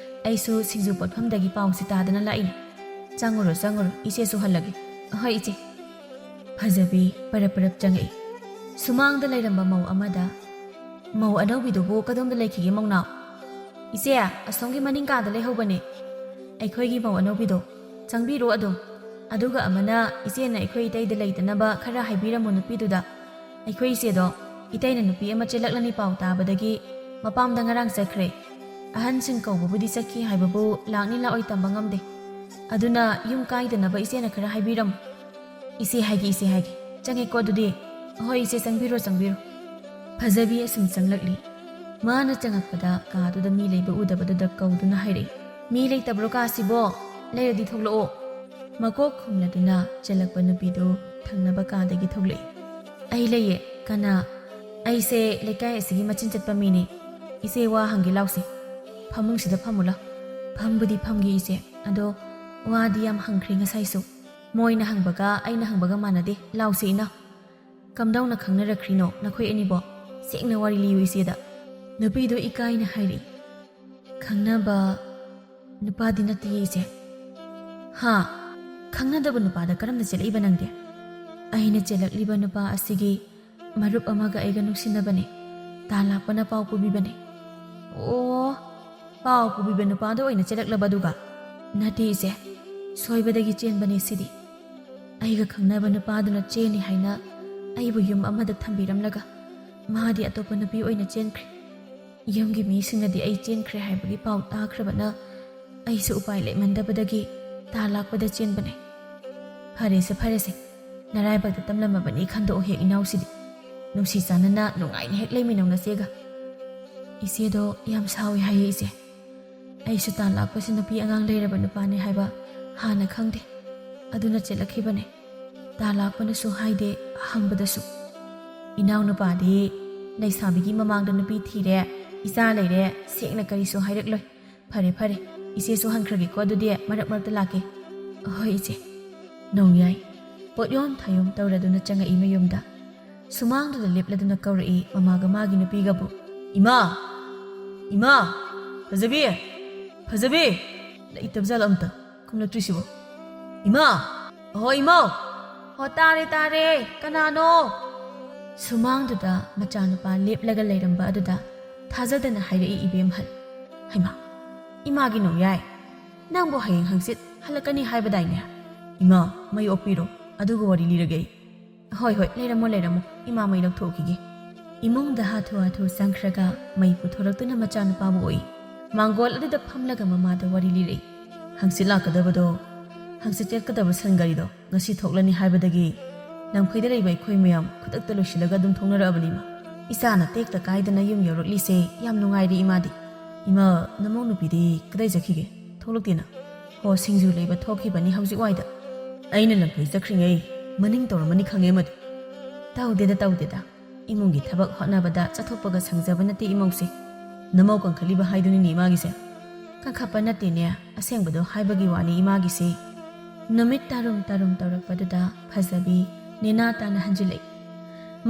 ꯑꯩꯁꯨ ꯁꯤꯡꯖꯨ ꯄꯣꯠꯐꯝꯗꯒꯤ ꯄꯥꯎꯁꯤ ꯇꯥꯗꯅ ꯂꯥꯛꯏꯅꯦ꯫ ꯆꯪꯉꯨꯔꯣ, ꯆꯪꯉꯨꯔꯣ, ꯏꯆꯦꯁꯨ ꯍꯜꯂꯒꯦ꯫ ꯑꯍꯣꯏ, ꯏꯆꯦ꯫ ꯐꯖꯕꯤ ꯄꯔꯞ ꯄꯔꯞ ꯆꯪꯉꯛꯏ꯫ ꯁꯨꯃꯥꯡꯗ ꯂꯩꯔꯝꯕ ꯃꯧ ꯑꯃꯗ, "ꯃꯧ ꯑꯅꯧꯕꯤꯗꯨꯕꯨ ꯀꯗꯣꯝꯗ ꯂꯩꯈꯤꯒꯦ, ꯃꯧꯅꯥꯎ?" "ꯏꯆꯦ, ꯑꯁꯣꯝꯒꯤ ꯃꯅꯤꯡ ꯀꯥꯗ ꯂꯩꯍꯧꯕꯅꯦ, ꯑꯩꯈꯣꯏꯒꯤ ꯃꯧ ꯑꯅꯧꯕꯤꯗꯣ꯫ ꯆꯪꯕꯤꯔꯣ ꯑꯗꯨꯝ꯫ ꯑꯗꯨꯒ ꯑꯃꯅ, ꯏꯆꯦꯅ ꯑꯩꯈꯣꯏ ꯏꯇꯩꯗ ꯂꯩꯇꯅꯕ ꯈꯔ ꯍꯥꯏꯕꯤꯔꯝꯃꯣ ꯅꯨꯄꯤꯗꯨꯗ꯫ ꯑꯩꯈꯣꯏ ꯏꯆꯦꯗꯣ ꯏꯇꯩꯅ ꯅꯨꯄꯤ ꯑꯃ ꯆꯦꯜꯂꯛꯂꯅꯤ ꯄꯥꯎ ꯇꯥꯕꯗꯒꯤ ꯃꯄꯥꯝꯗ ꯉꯔꯥꯡ ꯆꯠꯈ꯭ꯔꯦ꯫ ꯑꯍꯟꯁꯤꯡ ꯀꯧꯕꯕꯨꯗꯤ ꯆꯠꯈꯤ ꯍꯥꯏꯕꯕꯨ ꯂꯥꯛꯅꯤ ꯂꯥꯛꯑꯣꯏ ꯇꯝꯕ ꯉꯝꯗꯦ꯫ ꯑꯗꯨꯅ ꯌꯨꯝ ꯀꯥꯏꯗꯅꯕ ꯏꯆꯦꯅ ꯈꯔ ꯍꯥꯏꯕꯤꯔꯝꯃꯨ꯫" "ꯏꯆꯦ ꯍꯥꯏꯒꯦ, ꯏꯆꯦ ꯍꯥꯏꯒꯦ꯫ ꯆꯪꯉꯦꯀꯣ ꯑꯗꯨꯗꯤ?" "ꯍꯣꯏ ꯏꯆꯦ, ꯆꯪꯕꯤꯔꯣ, ꯆꯪꯕꯤꯔꯣ꯫" ꯐꯖꯕꯤ ꯑꯁꯨꯝ ꯆꯪꯂꯛꯂꯤ꯫ ꯃꯥꯅ ꯆꯪꯉꯛꯄꯗ ꯀꯥꯗꯨꯗ ꯃꯤ ꯂꯩꯕ ꯎꯗꯕꯗꯨꯗ ꯀꯧꯗꯨꯅ ꯍꯥꯏꯔꯛꯏ, "ꯃꯤ ꯂꯩꯇꯕ꯭ꯔꯣ ꯀꯥꯁꯤꯕꯣ? ꯂꯩꯔꯗꯤ ꯊꯣꯛꯂꯛꯑꯣ꯫" ꯃꯀꯣꯛ ꯈꯨꯝꯂꯗꯨꯅ ꯆꯦꯜꯂꯛꯄ ꯅꯨꯄꯤꯗꯨ ꯊꯪꯅꯕ ꯀꯥꯗꯒꯤ ꯊꯣꯛꯂꯛꯏ꯫ "ꯑꯩ ꯂꯩꯌꯦ꯫ ꯀꯅꯥ?" "ꯑꯩꯁꯦ ꯂꯩꯀꯥꯏ ꯑꯁꯤꯒꯤ ꯃꯆꯤꯟ ꯆꯠꯄ ꯃꯤꯅꯤ꯫ ꯏꯆꯦ, ꯋꯥ ꯍꯪꯒꯦ ꯂꯥꯎꯁꯦ꯫ ꯐꯃꯨꯡꯁꯤꯗ ꯐꯝꯃꯨ ꯂꯥꯎ꯫" "ꯐꯝꯕꯨꯗꯤ ꯐꯝꯒꯦ ꯏꯆꯦ, ꯑꯗꯣ ꯋꯥꯗꯤ ꯌꯥꯝ ꯍꯪꯈ꯭ꯔꯦ ꯉꯁꯥꯏꯁꯨ꯫ ꯃꯣꯏꯅ ꯍꯪꯕꯒ ꯑꯩꯅ ꯍꯪꯕꯒ ꯃꯥꯟꯅꯗꯦ꯫ ꯂꯥꯎꯁꯦ ꯏꯅꯥꯎ꯫" "ꯀꯝꯗꯧꯅ ꯈꯪꯅꯔꯛꯈ꯭ꯔꯤꯅꯣ ꯅꯈꯣꯏ ꯑꯅꯤꯕꯣ? ꯁꯦꯡꯅ ꯋꯥꯔꯤ ꯂꯤꯌꯨ ꯏꯆꯦꯗ꯫" ꯅꯨꯄꯤꯗꯨ ꯏꯀꯥꯏꯅ ꯍꯥꯏꯔꯛꯏ꯫ "ꯈꯪꯅꯕ ꯅꯨꯄꯥꯗꯤ ꯅꯠꯇꯦ ꯏꯆꯦ꯫" "ꯍꯥ? ꯈꯪꯅꯗꯕ ꯅꯨꯄꯥꯗ ꯀꯔꯝꯅ ꯆꯦꯜꯂꯛꯏꯕ ꯅꯪꯗꯤ?" "ꯑꯩꯅ ꯆꯦꯜꯂꯛꯂꯤꯕ ꯅꯨꯄꯥ ꯑꯁꯤꯒꯤ ꯃꯔꯨꯞ ꯑꯃꯒ ꯑꯩꯒ ꯅꯨꯡꯁꯤꯅꯕꯅꯦ꯫ ꯇꯥ ꯂꯥꯛꯄꯅ ꯄꯥꯎ ꯄꯨꯕꯤꯕꯅꯦ꯫" "ꯑꯣ, ꯄꯥꯎ ꯄꯨꯕꯤꯕ ꯅꯨꯄꯥꯗꯣ ꯑꯣꯏꯅ ꯆꯦꯜꯂꯛꯂꯕ ꯑꯗꯨꯒ?" "ꯅꯠꯇꯦ ꯏꯆꯦ, ꯁꯣꯏꯕꯗꯒꯤ ꯆꯦꯟꯕꯅꯦ ꯁꯤꯗꯤ꯫ ꯑꯩꯒ ꯈꯪꯅꯕ ꯅꯨꯄꯥꯗꯨꯅ ꯆꯦꯟꯅꯤ ꯍꯥꯏꯅ ꯑꯩꯕꯨ ꯌꯨꯝ ꯑꯃꯗ ꯊꯝꯕꯤꯔꯝꯂꯒ ꯃꯥꯗꯤ ꯑꯇꯣꯞꯄ ꯅꯨꯄꯤ ꯑꯣꯏꯅ ꯆꯦꯟꯈ꯭ꯔꯦ꯫ ꯌꯨꯝꯒꯤ ꯃꯤꯁꯤꯡꯅꯗꯤ ꯑꯩ ꯆꯦꯟꯈ꯭ꯔꯦ ꯍꯥꯏꯕꯒꯤ ꯄꯥꯎ ꯇꯥꯈ꯭ꯔꯕꯅ ꯑꯩꯁꯨ ꯎꯄꯥꯏ ꯂꯩꯃꯟꯗꯕꯗꯒꯤ ꯇꯥ ꯂꯥꯛꯄꯗ ꯆꯦꯟꯕꯅꯦ꯫" "ꯐꯔꯦꯁꯦ, ꯐꯔꯦꯁꯦ, ꯅꯔꯥꯏꯕꯛꯇ ꯇꯝꯂꯝꯃꯕꯅꯤ ꯈꯟꯗꯣꯛꯑꯣ ꯍꯦꯛ ꯏꯅꯥꯎꯁꯤꯗꯤ꯫ ꯅꯨꯡꯁꯤ ꯆꯥꯟꯅꯅ ꯅꯨꯡꯉꯥꯏꯅ ꯍꯦꯛ ꯂꯩꯃꯤꯟꯅꯧ ꯅꯆꯦꯒ꯫" "ꯏꯆꯦꯗꯣ ꯌꯥꯝ ꯁꯥꯎꯏ ꯍꯥꯏꯌꯦ ꯏꯆꯦ꯫ ꯑꯩꯁꯨ ꯇꯥ ꯂꯥꯛꯄꯁꯤ ꯅꯨꯄꯤ ꯑꯉꯥꯡ ꯂꯩꯔꯕ ꯅꯨꯄꯥꯅꯤ ꯍꯥꯏꯕ ꯍꯥꯟꯅ ꯈꯪꯗꯦ꯫ ꯑꯗꯨꯅ ꯆꯦꯜꯂꯛꯈꯤꯕꯅꯦ꯫ ꯇꯥ ꯂꯥꯛꯄꯅꯁꯨ ꯍꯥꯏꯗꯦ, ꯍꯪꯕꯗꯁꯨ꯫ ꯏꯅꯥꯎꯅꯨꯄꯥꯗꯤ ꯂꯩꯁꯥꯕꯤꯒꯤ ꯃꯃꯥꯡꯗ ꯅꯨꯄꯤ ꯊꯤꯔꯦ, ꯏꯆꯥ ꯂꯩꯔꯦ, ꯁꯦꯡꯅ ꯀꯔꯤꯁꯨ ꯍꯥꯏꯔꯛꯂꯣꯏ꯫ ꯐꯔꯦ, ꯐꯔꯦ, ꯏꯆꯦꯁꯨ ꯍꯟꯈ꯭ꯔꯒꯦꯀꯣ, ꯑꯗꯨꯗꯤ ꯃꯔꯛ ꯃꯔꯛꯇ ꯂꯥꯛꯀꯦ꯫" "ꯍꯣꯏ ꯏꯆꯦ꯫" ꯅꯣꯡꯌꯥꯏ ꯄꯣꯠꯌꯣꯝ ꯊꯥꯌꯣꯝ ꯇꯧꯔꯗꯨꯅ ꯆꯪꯉꯛꯏ ꯃꯌꯨꯝꯗ꯫ ꯁꯨꯃꯥꯡꯗꯨꯗ ꯂꯦꯞꯂꯗꯨꯅ ꯀꯧꯔꯛꯏ ꯃꯃꯥꯒ ꯃꯥꯒꯤ ꯅꯨꯄꯤꯒꯕꯨ, "ꯏꯃꯥ! ꯏꯃꯥ! ꯐꯖꯕꯤ!" "ꯐꯖꯕꯤ, ꯂꯩꯇꯕꯖꯥꯠꯂꯣ ꯑꯝꯇ? ꯈꯨꯝꯂꯛꯇ꯭ꯔꯤꯁꯤꯕꯣ? ꯏꯃꯥ! ꯑꯍꯣ, ꯏꯃꯥ!" "ꯍꯣ, ꯇꯥꯔꯦ, ꯇꯥꯔꯦ꯫ ꯀꯅꯥꯅꯣ?" ꯁꯨꯃꯥꯡꯗꯨꯗ ꯃꯆꯥꯅꯨꯄꯥ ꯂꯦꯞꯂꯒ ꯂꯩꯔꯝꯕ ꯑꯗꯨꯗ ꯊꯥꯖꯗꯅ ꯍꯥꯏꯔꯛꯏ ꯏꯕꯦꯝꯍꯜ꯫ "ꯍꯩꯃꯥ, ꯏꯃꯥꯒꯤ ꯅꯣꯡꯌꯥꯏ, ꯅꯪꯕꯨ ꯍꯌꯦꯡ ꯍꯪꯆꯤꯠ ꯍꯜꯂꯛꯀꯅꯤ ꯍꯥꯏꯕꯗꯥꯏꯅꯦ? ꯏꯃꯥ, ꯃꯩ ꯑꯣꯛꯄꯤꯔꯣ, ꯑꯗꯨꯒ ꯋꯥꯔꯤ ꯂꯤꯔꯒꯦ ꯑꯩ꯫" "ꯍꯣꯏ, ꯍꯣꯏ, ꯂꯩꯔꯝꯃꯣ, ꯂꯩꯔꯝꯃꯣ, ꯏꯃꯥ ꯃꯩ ꯂꯧꯊꯣꯛꯈꯤꯒꯦ꯫" ꯏꯃꯨꯡꯗ ꯍꯥꯊꯨ ꯍꯥꯊꯨ ꯆꯪꯈ꯭ꯔꯒ ꯃꯩ ꯄꯨꯊꯣꯔꯛꯇꯨꯅ ꯃꯆꯥꯅꯨꯄꯥꯕꯨ ꯎꯏ꯫ ꯃꯥꯡꯒꯣꯜ ꯑꯗꯨꯗ ꯐꯝꯂꯒ ꯃꯃꯥꯗ ꯋꯥꯔꯤ ꯂꯤꯔꯛꯏ꯫ "ꯍꯪꯆꯤꯠ ꯂꯥꯛꯀꯗꯕꯗꯣ, ꯍꯪꯆꯤꯠ ꯆꯠꯀꯗꯕ ꯁꯟ ꯒꯥꯔꯤꯗꯣ ꯉꯁꯤ ꯊꯣꯛꯂꯅꯤ ꯍꯥꯏꯕꯗꯒꯤ ꯂꯝꯈꯩꯗ ꯂꯩꯕ ꯑꯩꯈꯣꯏ ꯃꯌꯥꯝ ꯈꯨꯗꯛꯇ ꯂꯣꯏꯁꯤꯜꯂꯒ ꯑꯗꯨꯝ ꯊꯣꯛꯅꯔꯛꯑꯕꯅꯤ, ꯏꯃꯥ꯫ ꯏꯆꯥꯅ ꯇꯦꯛꯇ ꯀꯥꯏꯗꯅ ꯌꯨꯝ ꯌꯧꯔꯛꯂꯤꯁꯦ ꯌꯥꯝ ꯅꯨꯡꯉꯥꯏꯔꯦ, ꯏꯃꯥꯗꯤ꯫" "ꯏꯃꯥ, ꯅꯃꯧ ꯅꯨꯄꯤꯗꯤ ꯀꯗꯥꯏ ꯆꯠꯈꯤꯒꯦ? ꯊꯣꯛꯂꯛꯇꯦꯅ?" "ꯍꯣ, ꯁꯤꯡꯖꯨ ꯂꯩꯕ ꯊꯣꯛꯈꯤꯕꯅꯤ ꯍꯧꯖꯤꯛ ꯋꯥꯏꯗ꯫" "ꯑꯩꯅ ꯂꯝꯈꯩ ꯆꯠꯈ꯭ꯔꯤꯉꯩ ꯃꯅꯤꯡ ꯇꯧꯔꯝꯃꯅꯤ ꯈꯪꯉꯦ ꯑꯃꯗꯤ꯫" "ꯇꯧꯗꯦꯗ, ꯇꯧꯗꯦꯗ꯫ ꯏꯃꯨꯡꯒꯤ ꯊꯕꯛ ꯍꯣꯠꯅꯕꯗ ꯆꯠꯊꯣꯛꯄꯒ ꯁꯪꯖꯕ ꯅꯠꯇꯦ ꯏꯃꯧꯁꯦ꯫" "ꯅꯃꯧ ꯀꯟꯈꯠꯂꯤꯕ ꯍꯥꯏꯗꯨꯅꯤꯅꯦ ꯏꯃꯥꯒꯤꯁꯦ?" "ꯀꯟꯈꯠꯄ ꯅꯠꯇꯦꯅꯦ, ꯑꯁꯦꯡꯕꯗꯣ ꯍꯥꯏꯕꯒꯤ ꯋꯥꯅꯤ ꯏꯃꯥꯒꯤꯁꯤ꯫" ꯅꯨꯃꯤꯠ ꯇꯥꯔꯨꯝ ꯇꯥꯔꯨꯝ ꯇꯧꯔꯛꯄꯗꯨꯗ ꯐꯖꯕꯤ ꯅꯦꯅꯥ ꯇꯥꯅ ꯍꯟꯖꯤꯜꯂꯛꯏ꯫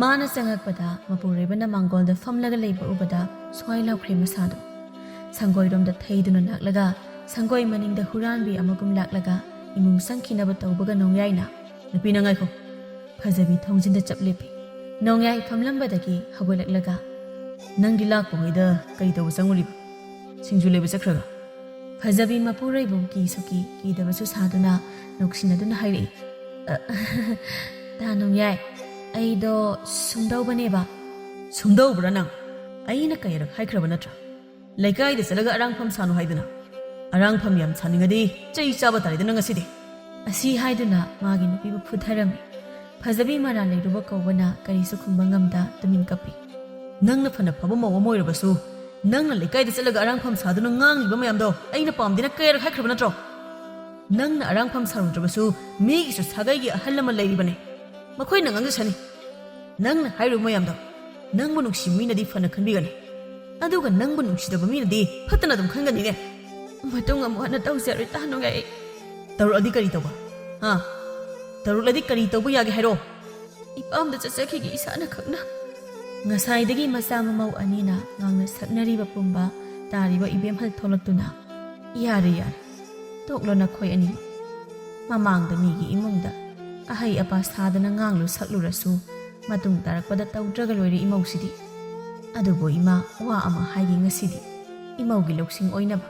ꯃꯥꯅ ꯆꯪꯉꯛꯄꯗ ꯃꯄꯨꯔꯣꯏꯕꯅ ꯃꯥꯡꯒꯣꯜꯗ ꯐꯝꯂꯒ ꯂꯩꯕ ꯎꯕꯗ ꯁ꯭ꯋꯥꯏ ꯂꯥꯎꯈ꯭ꯔꯦ ꯃꯁꯥꯗꯣ꯫ ꯁꯪꯒꯣꯏꯔꯣꯝꯗ ꯊꯩꯗꯨꯅ ꯂꯥꯛꯂꯒ ꯁꯪꯒꯣꯏ ꯃꯅꯤꯡꯗ ꯍꯨꯔꯥꯟꯕꯤ ꯑꯃꯒꯨꯝ ꯂꯥꯛꯂꯒ ꯏꯃꯨꯡ ꯆꯪꯈꯤꯅꯕ ꯇꯧꯕꯒ ꯅꯣꯡꯌꯥꯏꯅ, "ꯅꯨꯄꯤ, ꯅꯪ ꯉꯥꯏꯈꯣ꯫" ꯐꯖꯕꯤ ꯊꯣꯡꯖꯤꯟꯗ ꯆꯞ ꯂꯦꯞꯄꯤ꯫ ꯅꯣꯡꯌꯥꯏ ꯐꯝꯂꯝꯕꯗꯒꯤ ꯍꯧꯒꯠꯂꯛꯂꯒ, "ꯅꯪꯗꯤ ꯂꯥꯛꯄꯉꯩꯗ ꯀꯔꯤ ꯇꯧꯕ ꯆꯪꯉꯨꯔꯤꯕ? ꯁꯤꯡꯖꯨ ꯂꯩꯕ ꯆꯠꯈ꯭ꯔꯒ?" ꯐꯖꯕꯤ ꯃꯄꯨꯔꯣꯏꯕꯕꯨ ꯀꯤꯁꯨ ꯀꯤ, ꯀꯤꯗꯕꯁꯨ ꯁꯥꯗꯨꯅ ꯅꯣꯛꯁꯤꯟꯅꯗꯨꯅ ꯍꯥꯏꯔꯛꯏ, "ꯑ, ꯇꯥ ꯅꯣꯡꯌꯥꯏ, ꯑꯩꯗꯣ ꯁꯨꯝꯗꯧꯕꯅꯦꯕ꯫" "ꯁꯨꯝꯗꯧꯕ꯭ꯔꯥ ꯅꯪ? ꯑꯩꯅ ꯀꯌꯥꯔꯛ ꯍꯥꯏꯈ꯭ꯔꯕ ꯅꯠꯇ꯭ꯔꯥ? ꯂꯩꯀꯥꯏꯗ ꯆꯠꯂꯒ ꯑꯔꯥꯡꯐꯝ ꯁꯥꯅꯨ ꯍꯥꯏꯗꯅ꯫ ꯑꯔꯥꯡꯐꯝ ꯌꯥꯝ ꯁꯥꯅꯤꯡꯉꯗꯤ ꯆꯩ ꯆꯥꯕ ꯇꯥꯔꯦꯗꯅ ꯉꯁꯤꯗꯤ꯫" ꯑꯁꯤ ꯍꯥꯏꯗꯨꯅ ꯃꯥꯒꯤ ꯅꯨꯄꯤꯕꯨ ꯐꯨꯊꯔꯝꯃꯤ꯫ ꯐꯖꯕꯤ ꯃꯔꯥꯜ ꯂꯩꯔꯨꯕ ꯀꯧꯕꯅ ꯀꯔꯤꯁꯨ ꯈꯨꯝꯕ ꯉꯝꯗ ꯇꯨꯃꯤꯟ ꯀꯞꯄꯤ꯫ "ꯅꯪꯅ ꯐꯅ ꯐꯕ ꯃꯧ ꯑꯃ ꯑꯣꯏꯔꯕꯁꯨ, ꯅꯪꯅ ꯂꯩꯀꯥꯏꯗ ꯆꯠꯂꯒ ꯑꯔꯥꯡꯐꯝ ꯁꯥꯗꯨꯅ ꯉꯥꯡꯉꯤꯕ ꯃꯌꯥꯝꯗꯣ ꯑꯩꯅ ꯄꯥꯝꯗꯦꯅ ꯀꯌꯥꯔꯛ ꯍꯥꯏꯈ꯭ꯔꯕ ꯅꯠꯇ꯭ꯔꯣ? ꯅꯪꯅ ꯑꯔꯥꯡꯐꯝ ꯁꯥꯔꯨꯗ꯭ꯔꯕꯁꯨ ꯃꯤꯒꯤꯁꯨ ꯁꯥꯒꯩꯒꯤ ꯑꯍꯜ ꯑꯃ ꯂꯩꯔꯤꯕꯅꯦ, ꯃꯈꯣꯏꯅ ꯉꯥꯡꯖꯁꯅꯤ꯫ ꯅꯪꯅ ꯍꯥꯏꯔꯤꯕ ꯃꯌꯥꯝꯗꯣ ꯅꯪꯕꯨ ꯅꯨꯡꯁꯤꯕ ꯃꯤꯅꯗꯤ ꯐꯅ ꯈꯟꯕꯤꯒꯅꯤ, ꯑꯗꯨꯒ ꯅꯪꯕꯨ ꯅꯨꯡꯁꯤꯗꯕ ꯃꯤꯅꯗꯤ ꯐꯠꯇꯅ ꯑꯗꯨꯝ ꯈꯟꯒꯅꯤꯅꯦ꯫" "ꯃꯇꯨꯡ ꯑꯃꯨꯛ ꯍꯟꯅ ꯇꯧꯖꯔꯣꯏ ꯇꯥ ꯅꯣꯡꯌꯥꯏ꯫" "ꯇꯧꯔꯛꯑꯗꯤ ꯀꯔꯤ ꯇꯧꯕ? ꯍꯥ? ꯇꯧꯔꯛꯂꯗꯤ ꯀꯔꯤ ꯇꯧꯕ ꯌꯥꯒꯦ ꯍꯥꯏꯔꯣ?" "ꯏꯄꯥꯝꯗ ꯆꯠꯆꯈꯤꯒꯦ ꯏꯁꯥꯅ ꯈꯪꯅ꯫" ꯉꯁꯥꯏꯗꯒꯤ ꯃꯆꯥ ꯃꯃꯧ ꯑꯅꯤꯅ ꯉꯥꯡꯅ ꯁꯛꯅꯔꯤꯕ ꯄꯨꯝꯕ ꯇꯥꯔꯤꯕ ꯏꯕꯦꯝꯍꯜ ꯊꯣꯛꯂꯛꯇꯨꯅ, "ꯌꯥꯔꯦ, ꯌꯥꯔꯦ, ꯇꯣꯛꯂꯣ ꯅꯈꯣꯏ ꯑꯅꯤꯃꯛ꯫ ꯃꯃꯥꯡꯗ ꯃꯤꯒꯤ ꯏꯃꯨꯡꯗ ꯑꯍꯩ ꯑꯄꯥ ꯁꯥꯗꯅ ꯉꯥꯡꯂꯨ ꯁꯛꯂꯨꯔꯁꯨ, ꯃꯇꯨꯡ ꯇꯥꯔꯛꯄꯗ ꯇꯧꯗ꯭ꯔꯒ ꯂꯣꯏꯔꯦ ꯏꯃꯧꯁꯤꯗꯤ꯫ ꯑꯗꯨꯕꯨ ꯏꯃꯥ, ꯋꯥ ꯑꯃ ꯍꯥꯏꯒꯦ ꯉꯁꯤꯗꯤ, ꯏꯃꯧꯒꯤ ꯂꯧꯁꯤꯡ ꯑꯣꯏꯅꯕ꯫"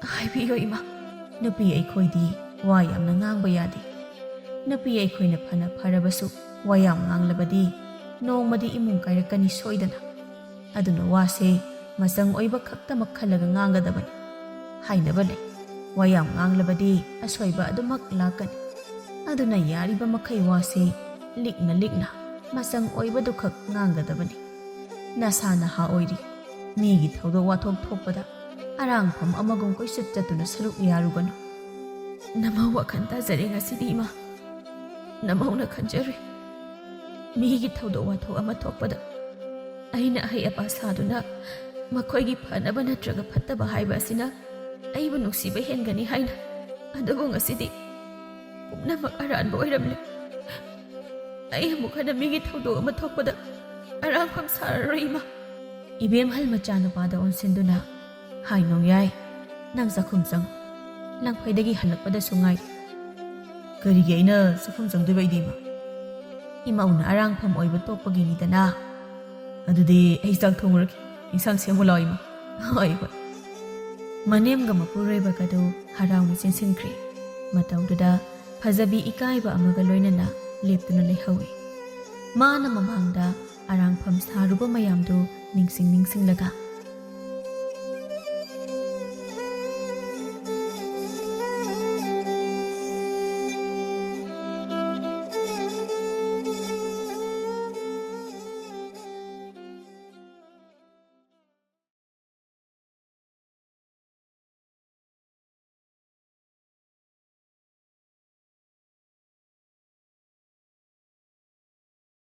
"ꯍꯥꯏꯕꯤꯌꯣ ꯏꯃꯥ꯫" "ꯅꯨꯄꯤ ꯑꯩꯈꯣꯏꯗꯤ ꯋꯥ ꯌꯥꯝꯅ ꯉꯥꯡꯕ ꯌꯥꯗꯦ꯫ ꯅꯨꯄꯤ ꯑꯩꯈꯣꯏꯅ ꯐꯅ ꯐꯔꯕꯁꯨ, ꯋꯥ ꯌꯥꯝ ꯉꯥꯡꯂꯕꯗꯤ ꯅꯣꯡꯃꯗꯤ ꯏꯃꯨꯡ ꯀꯥꯏꯔꯛꯀꯅꯤ ꯁꯣꯏꯗꯅ꯫ ꯑꯗꯨꯅ ꯋꯥꯁꯦ ꯃꯆꯪ ꯑꯣꯏꯕ ꯈꯛꯇꯃꯛ ꯈꯜꯂꯒ ꯉꯥꯡꯒꯗꯕꯅꯤ꯫ ꯍꯥꯏꯅꯕ ꯂꯩ, ꯋꯥ ꯌꯥꯝ ꯉꯥꯡꯂꯕꯗꯤ ꯑꯁꯣꯏꯕ ꯑꯗꯨꯃꯛ ꯂꯥꯛꯀꯅꯤ꯫ ꯑꯗꯨꯅ ꯌꯥꯔꯤꯕ ꯃꯈꯩ ꯋꯥꯁꯦ ꯂꯤꯛꯅ ꯂꯤꯛꯅ ꯃꯆꯪ ꯑꯣꯏꯕꯗꯨꯈꯛ ꯉꯥꯡꯒꯗꯕꯅꯤ꯫ ꯅꯁꯥ ꯅꯍꯥ ꯑꯣꯏꯔꯤ꯫ ꯃꯤꯒꯤ ꯊꯧꯗꯣꯛ ꯋꯥꯊꯣꯛ ꯊꯣꯛꯄꯗ ꯑꯔꯥꯡꯐꯝ ꯑꯃꯒꯨꯝ ꯀꯣꯏꯆꯠ ꯆꯠꯇꯨꯅ ꯁꯔꯨꯛ ꯌꯥꯔꯨꯒꯅꯨ꯫" "ꯅꯃꯧ ꯋꯥꯈꯜ ꯇꯥꯖꯔꯦ ꯉꯁꯤꯗꯤ ꯏꯃꯥ꯫ ꯅꯃꯧꯅ ꯈꯟꯖꯔꯨꯏ꯫ ꯃꯤꯒꯤ ꯊꯧꯗꯣꯛ ꯋꯥꯊꯣꯛ ꯑꯃ ꯊꯣꯛꯄꯗ ꯑꯩꯅ ꯑꯍꯩ ꯑꯄꯥ ꯁꯥꯗꯨꯅ ꯃꯈꯣꯏꯒꯤ ꯐꯅꯕ ꯅꯠꯇ꯭ꯔꯒ ꯐꯠꯇꯕ ꯍꯥꯏꯕ ꯑꯁꯤꯅ ꯑꯩꯕꯨ ꯅꯨꯡꯁꯤꯕ ꯍꯦꯟꯒꯅꯤ ꯍꯥꯏꯅ꯫ ꯑꯗꯨꯕꯨ ꯉꯁꯤꯗꯤ ꯄꯨꯝꯅꯃꯛ ꯑꯔꯥꯟꯕ ꯑꯣꯏꯔꯝꯂꯦ꯫ ꯑꯩ ꯑꯃꯨꯛ ꯍꯟꯅ ꯃꯤꯒꯤ ꯊꯧꯗꯣꯛ ꯑꯃ ꯊꯣꯛꯄꯗ ꯑꯔꯥꯡꯐꯝ ꯁꯥꯔꯔꯣꯏ ꯏꯃꯥ꯫" ꯏꯕꯦꯝꯍꯜ ꯃꯆꯥꯅꯨꯄꯥꯗ ꯑꯣꯟꯁꯤꯟꯗꯨꯅ, "ꯍꯥꯏ ꯅꯣꯡꯌꯥꯏ, ꯅꯪ ꯆꯥꯛꯈꯨꯝ ꯆꯪ꯫ ꯂꯪꯐꯩꯗꯒꯤ ꯍꯜꯂꯛꯄꯗꯁꯨ ꯉꯥꯏꯔꯤ꯫" "ꯀꯔꯤꯒꯤ ꯑꯩꯅ ꯆꯥꯛꯈꯨꯝ ꯆꯪꯗꯣꯏꯕ ꯑꯩꯗꯤ ꯏꯃꯥ?" "ꯏꯃꯧꯅ ꯑꯔꯥꯡꯐꯝ ꯑꯣꯏꯕ ꯇꯣꯛꯄꯒꯤꯅꯤꯗꯅ꯫ ꯑꯗꯨꯗꯤ ꯑꯩ ꯆꯥꯛ ꯊꯣꯡꯉꯨꯔꯒꯦ꯫ ꯏꯟꯁꯥꯡ ꯁꯦꯝꯃꯨ ꯂꯥꯎ ꯏꯃꯥ꯫" "ꯍꯣꯏ, ꯍꯣꯏ꯫" ꯃꯅꯦꯝꯒ ꯃꯄꯨꯔꯣꯏꯕꯒꯗꯨ ꯍꯔꯥꯎꯅ ꯆꯦꯟꯁꯤꯟꯈ꯭ꯔꯦ꯫ ꯃꯇꯧꯗꯨꯗ ꯐꯖꯕꯤ ꯏꯀꯥꯏꯕ ꯑꯃꯒ ꯂꯣꯏꯅꯅ ꯂꯦꯞꯇꯨꯅ ꯂꯩꯍꯧꯏ꯫ ꯃꯥꯅ ꯃꯃꯥꯡꯗ ꯑꯔꯥꯡꯐꯝ ꯁꯥꯔꯨꯕ ꯃꯌꯥꯝꯗꯨ ꯅꯤꯡꯁꯤꯡ ꯅꯤꯡꯁꯤꯡꯂꯒ